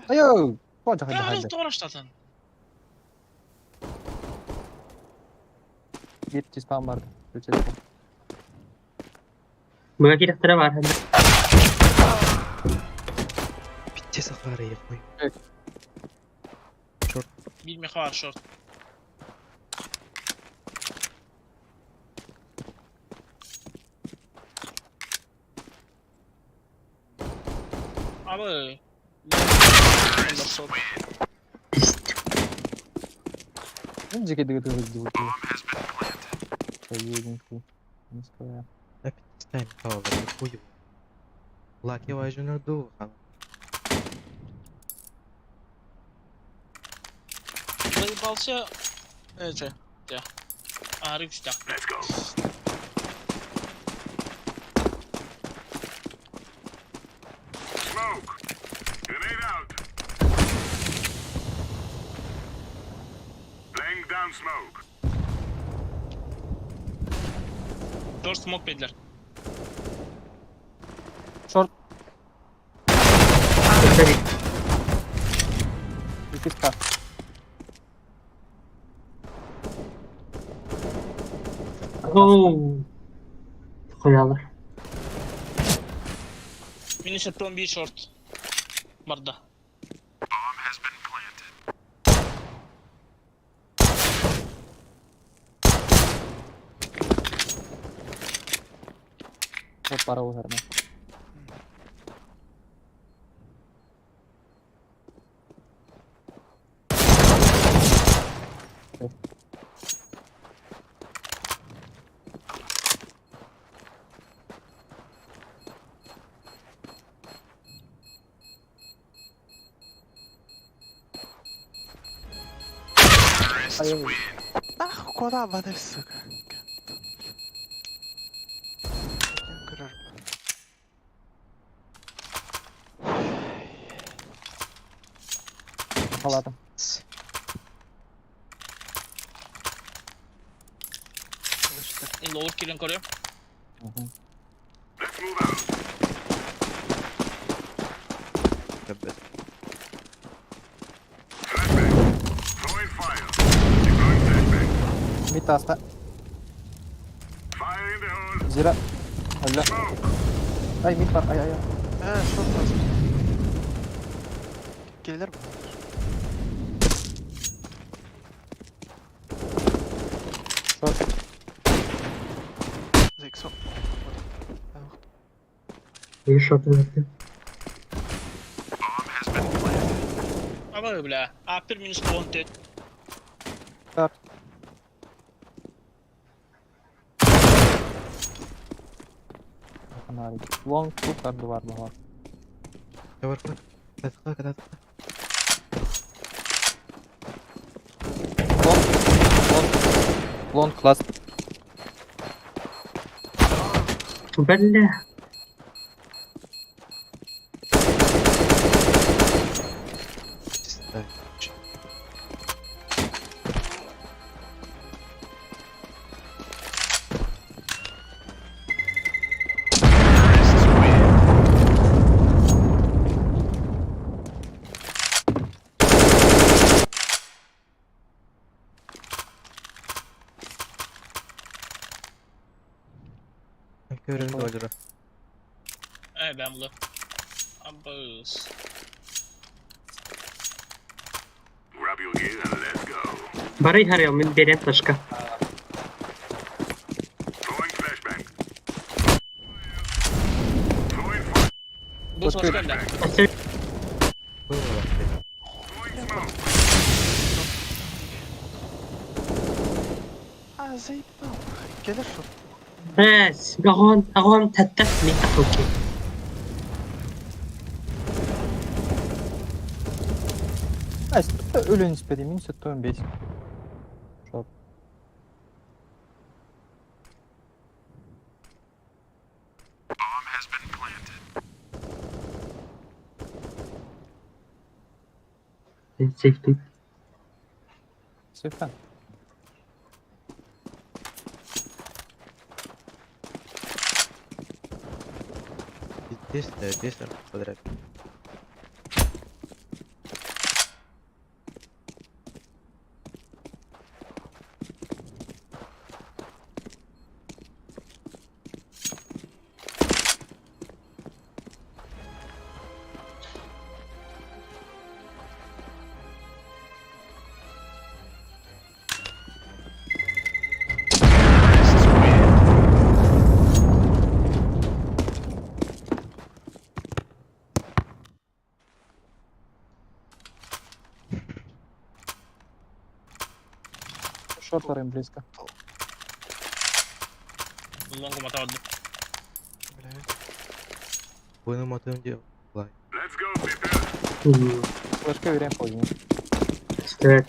Айо! О, жахай, Бля, жахай. ул тоғыраштатын. Гип тиспам барды. Включи телефон. Мага кирәктер бар. Бары хуй. Биир меха бар шорт. Абы. Шорт. Опять хуй. Лаки важно духа. Заебался. Это. Да. А, рыкста. Let's go. Smoke. Grenade out. Laying down smoke. Short smoke bediler. Short. Tabii. 2К. Оу. Хуялар. Минус 11 short. Барда. Вот пара угарна. Нахуй куда воды, сука? Я көрөр. Халатом. Слышите? Lower кирен көрөм. Угу. Let's move out. Капец. Flashbang. Throwing fire. Deploying flashbang. Мид аста. Fire in the hole. Зира. Алла. Smoke. Ай, мид бар. Ай, ай, ай. Э, шорт lazım. Gelir mi? Шорт. Зексо. Bir short öldü. Абы, бля. А1 минус 14. Так. Фонарик. Лонг, тут бар бар. Давай, давай, давай. Лонг, лонг, лонг, класс. Бля. Пизда. Көрөм доллара. Э, ben bunu. Абы. Grab your gear and let's go. Бары харыям мен берем флешка. Throwing flashbang. Throwing fire. Бу флешка да. Әсер Было. Throwing smoke. А, заебал. Gelir шорт. Бәс, агон, агон тәттәп мин тахуки. Ай, өлөн испеди, минус 15. Шорт. Safety. Сейфтен. Здесь, да, здесь там квадрат. Шорт барым близко. Лонгу матаҕырдым. Блядь. Буйну матым диye. Let's go, people. Флешка верим поздно. Стоять.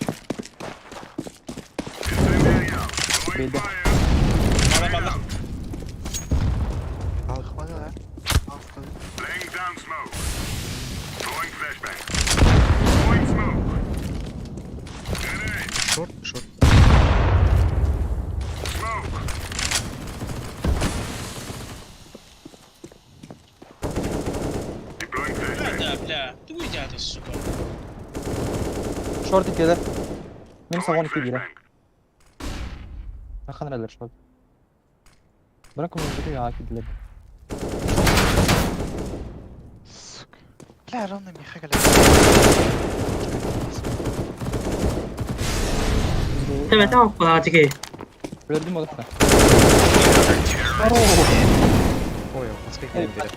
Incendiary out. Throwing Бейді. fire. Бара бара. Хватит, да? Алста. Laying down smoke. Throwing flashbang. Throwing smoke. Grenade. Short, short. Smoke. Deploying flashbang. Да, бля. Тугуй дьаата, сука. Шорт келер. Мен Throwing саған 2 бире. flashbang. Ахан релер шорт. Бірақ көмек я киделер. Сука. Бля, ровно миха гля. Тебе там куда-то. Білдім одықты. Ой, маска кием берет.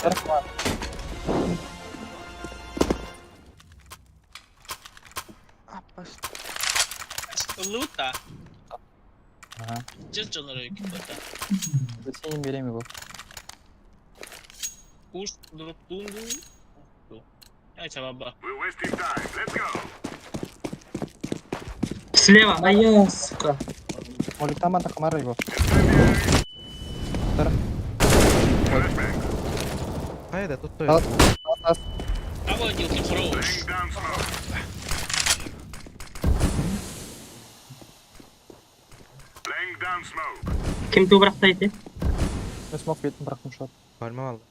Апас. Лута. Ага. Жыл жонор кипата. Сенен берем его. Куш дроптунду. Ай, чабаба. We're wasting time. Let's go. Слева, а я, сука. Молик там ата камара его. Incendiary. Тар. Flashbang. Хайда, тут той. Ал. Ас. Аба дилки хорош. Laying down smoke. Laying down smoke. Ким ту брахтайте? Мен смок бетін бірақтым шорт. Parmağım aldı.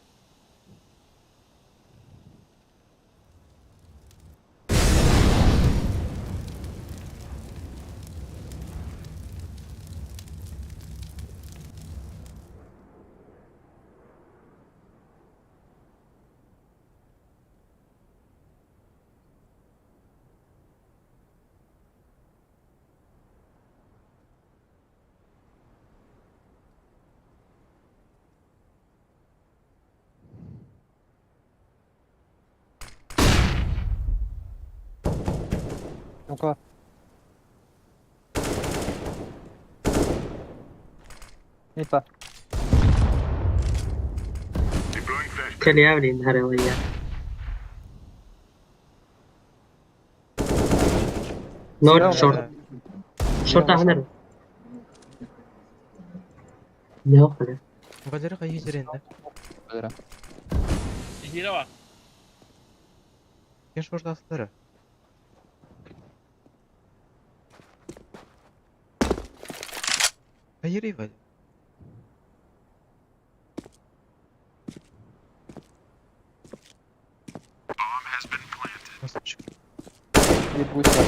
Ну-ка. Не та. Deploying flashbang. Калия, блин, горела я. Ноль, шорт. Шорт агнер. Не охуя. Валера кайы жерінде. Валера. Зира бар. Кен шорт астылары. Hayır eyvallah. Nasıl çık? Bir bu işte.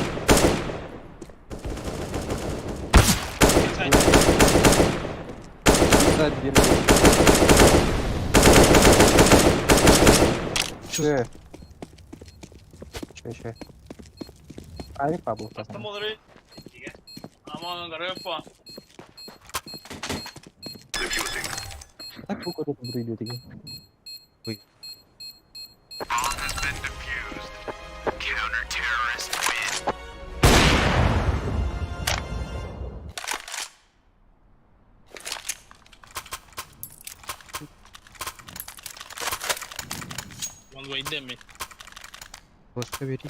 Inside. Inside bir. Че? Че, че? Авик пабл. Астам олары. Аман гарепа. Defusing. Так bu kadar duruyor diye. Bomb has been defused. Counter-terrorist win. One way demi. Başka biri.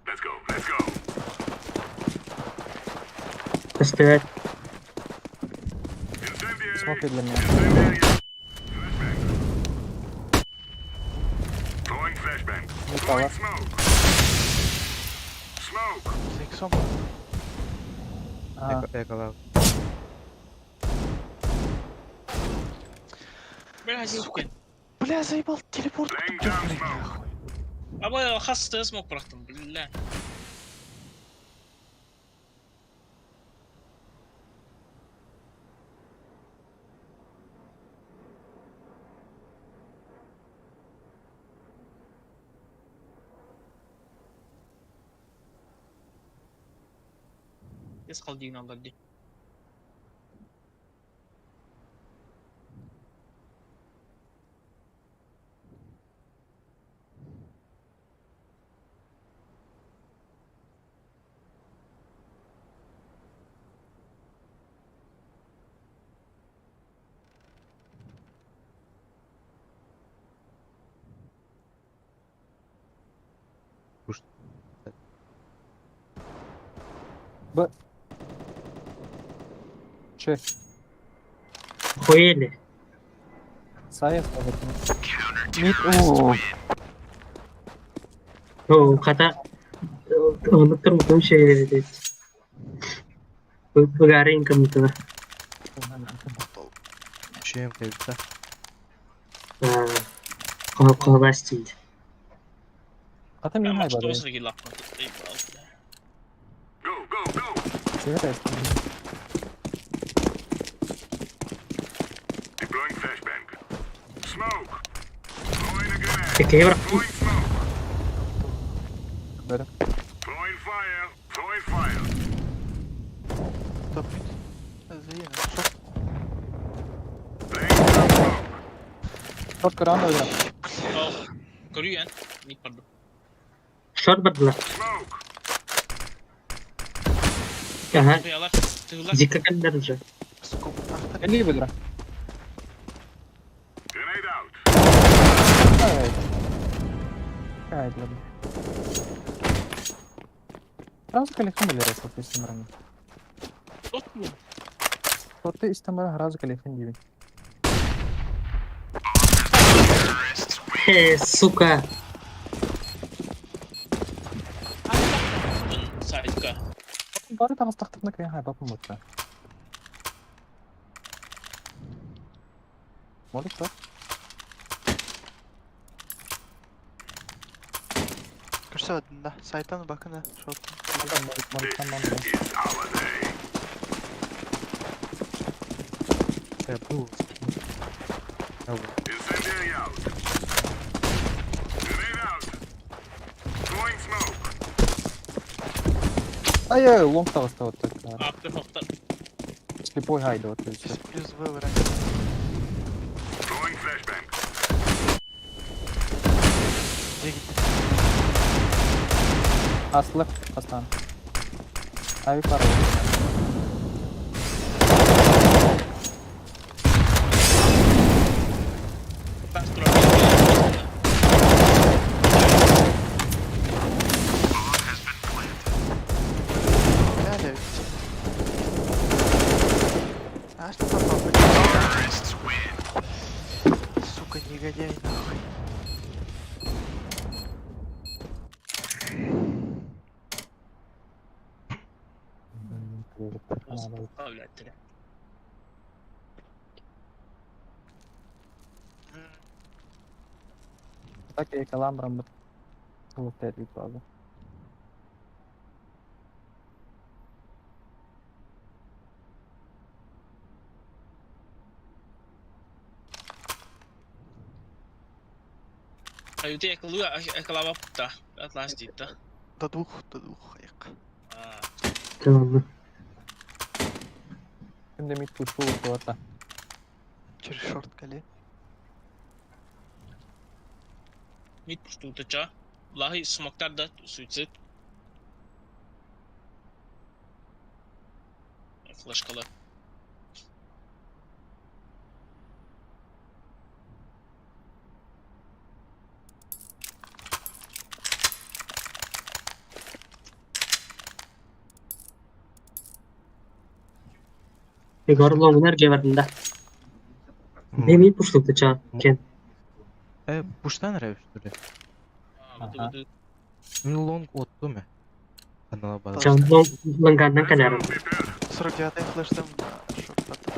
Let's go. Let's go. Стоять. Incendiary. Смок для меня. Incendiary. Flashbang. Throwing flashbang. Не Throwing стало. smoke. Smoke. 80 А, Yakala. Бля, Сука. дилки. Бля, заебал, телепорт. Laying купил, down блядь, smoke. нахуй. Аба хаста смок бырақтым, бля. Ес қалды дейін алдар дей. Б. Ч. Хуели. Сайт. Мид. Оо. Оо, хата оннук турбутум шейлери Быгаары инкоммутугар. Чем кайта? Хоһоҕоһо тиийдэ. Хата мин Ama хайбар. что среди лапна. Go, go, go! Сигарет. Deploying flashbang. Smoke! Throwing a grenade. Эккэ бар. Throwing smoke. Бөрө. Throwing fire. Throwing fire. Топ мид. Заедем. Шорт. Laying down smoke. Шорт көрөн өлөр. Oh, көрүйен. Мид барды. Шорт бардылар. Smoke! Аха. Тыялар. Тыылар. Зикка кэллэр уже. Скоп тахтар. Элли бөлөр. Grenade out. Ай. Ай, блин. Сразу калихан бөлөр шорт истемараны. Тот бу. Шорты истемара сразу калихан диибин. Э, сука. Сайтка. Бары таҕыстахтарына кыйан хайбаппын буолта. Может, что? Көрсө да. Сайтан бакына. Шорт. Может, там нам. It's our day. Э, бу. Incendiary out. Grenade out. Throwing smoke. Ай, ай, лонг таҕыста вот так. Апты хоқтар. Слепой гайда вот и всё. Плюс В вариант. Throwing flashbang. Где гитти? Аслы, астан. Ави пара. Тас турар. Бля, ведь. А что попал? Сука, негодяй, нахуй. Блядь, Так я каламбрам вот это правда. Аюте экалуя экалаба пута. Атлас дита. До двух, аяк. Tamam. Ким демит тушу вот Через шорт кале. Мид пуштутача. Лахи смоктар да суицид. Флешкалы. Егор лонгнер жебардында. Демей пуштукты ча. Кен. Э, пуштан рэп, что ли? Ага. Мин лонг отту ме. Канала база. Ча лонг лонгандан калярым. 49-й флештем на шорт потом.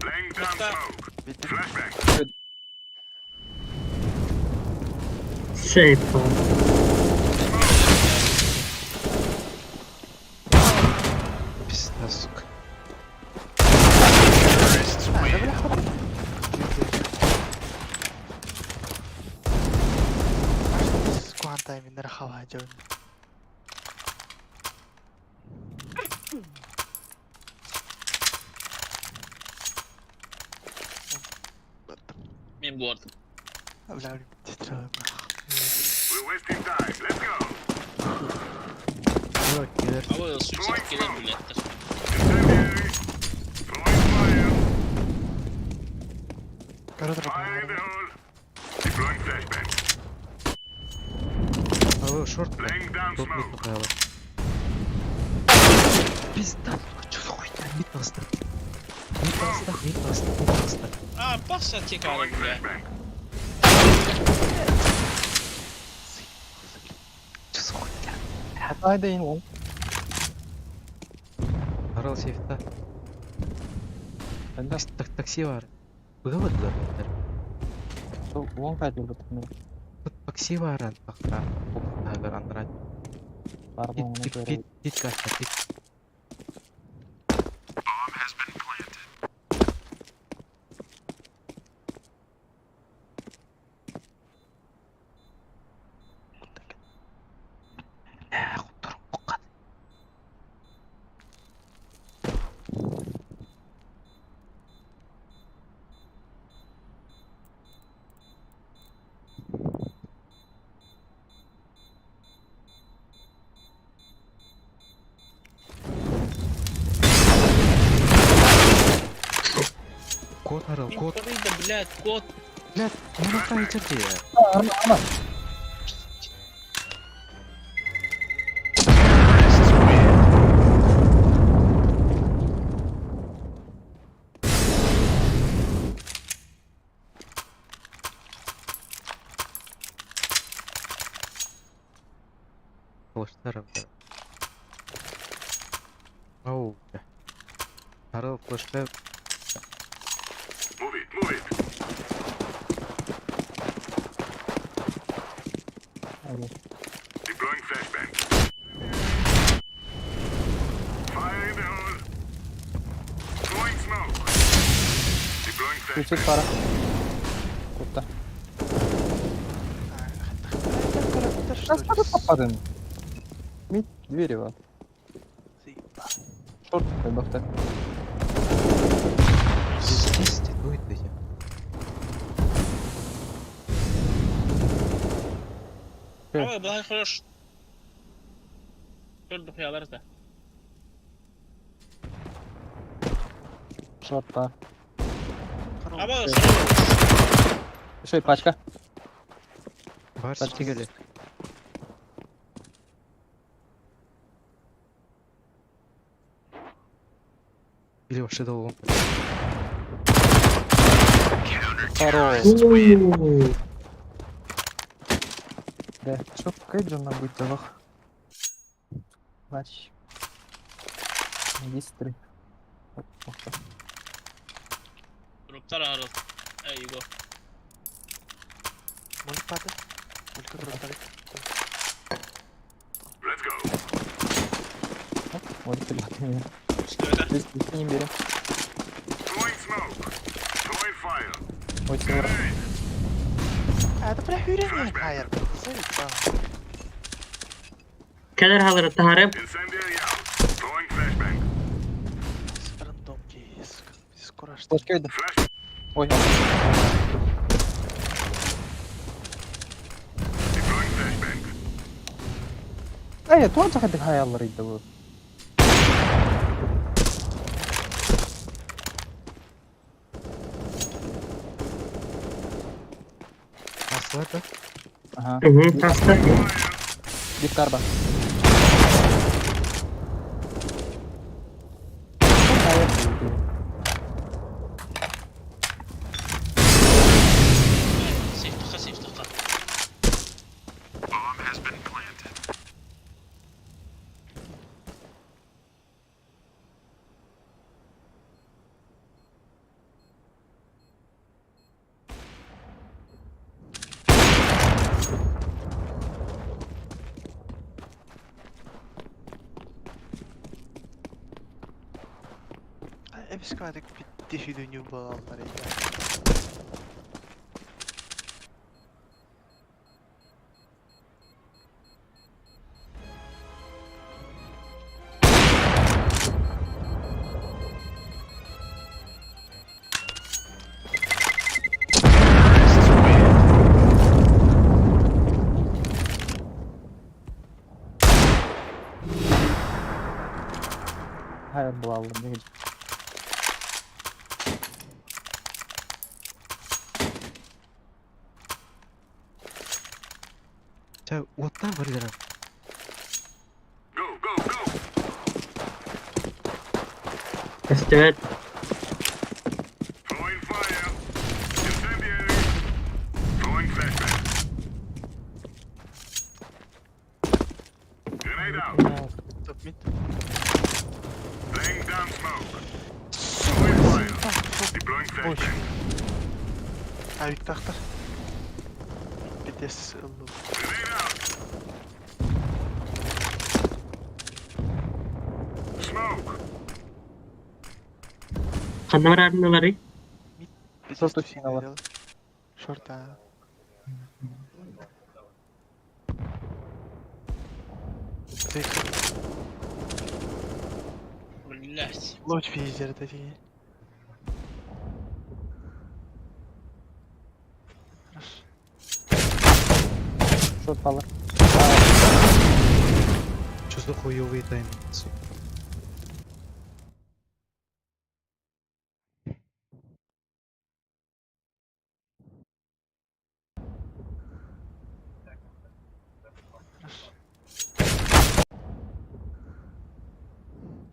Laying down smoke. Видно? Flashbang. Сейф. Пизда, сука. А, да бля, хватит. А что с квантами нарахала делаем? Мен буардым. Бля, тетрадь. We're wasting time. Let's go. Ой, киллер. Аба суицид келер билеттер. Incendiary. Throwing fire. Коротко. Fire in the hole. Deploying flashbang. Алло, шорт. Laying down Топ мид smoke. тухайла. Пизда, что за хуйня? Мид таҕыста. Мид таҕыста, мид таҕыста, мид таҕыста. А, бахса текары, Throwing бля. flashbang. Что за хуйня? Haydi in oğlum. Арал сейфта. Ben de Такси бар. Быгабыдылар. он кайтып бит. Такси бар антақта. Тагыр андырат. Бар Пит, оны пит, көрө. пит, пит кашта, пит. Ә, құттырып құққан. Код арал, код. Да, блядь, кот. Блядь, ну нахай черти. Арма, арма. Флештар. Ау, бля. Арал флешка. Move it, move it. Hadi. Deploying flashbang. Fire in the hole. Throwing smoke. Deploying flashbang. Küçük para. Kutta. Что Nasıl topladın? Mid двери var. Short бахта. Здесь дует эти. Давай, былай хорош. Көр духуялар да. Short бар. Аба, Еще и пачка. Бар Пачка. ситигели. Или вообще дал он. Хорош. Ооо. Да, чё Кэджин быть лох. Матч. Магистры. Оп, оп, оп. Дроптар арал. Эй, Его. Молик пады. Молика дроптали. Let's go. Оп, Вот ребята, Что это? Здесь не берем. Throwing smoke. Throwing fire. Ой, всё. Grenade. А, это бля хюрен хайр. Заебал. Кәлер халыр таһарып. Incendiary out. Throwing flashbang. С рандомки, сука. Скоро что? Флешка видно. Flash. Ой, Deploying flashbang. Эй, туан чахады хаяллар иди bu. Асылар да? Ага, Мгм, таста. бит карба. Сейф сейф тоқта. Эпискадик питтихидүню балалар иде. Hayır bulalım ne güzel. Ча, оттан бар дерем. Go, go, go. Көстүбэт. Throwing fire. Incendiary. Throwing flashbang. Grenade out. Топ мид. Laying down smoke. Throwing fire. Deploying flashbang. Авиктахтар. Пидес ыллы. Grenade out. Smoke. Ханна барарынылары? Шорт усиналар. Шорт, а. Заехал. Блять. Лочь физер такие. Хорошо. Шорт баллар. Что за хуёвый тайминг, сука? Хорошо.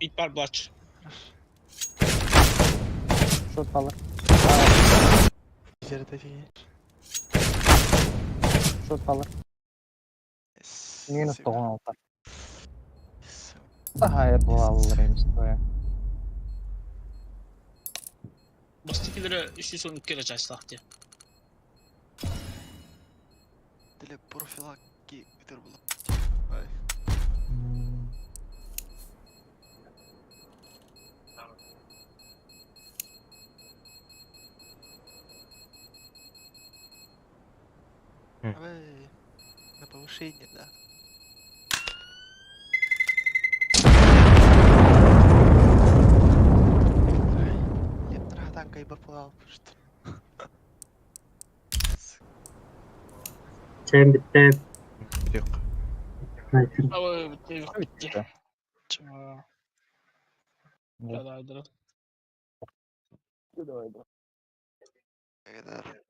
Мид бар блач. Хорошо. Шорт баллар. Физер такие. Шорт баллар. Минус 96. Сахайыр буолаллар эмис твоя. Бастыкилere 312 кere чачтах дии. Для профилактики это было. Ай. М. Давай на повышение, да. Нет, танка и баплал, что. Сен бітті. Yok. Ой, бітті. Чма. Да. Да, да, да. Давай, Это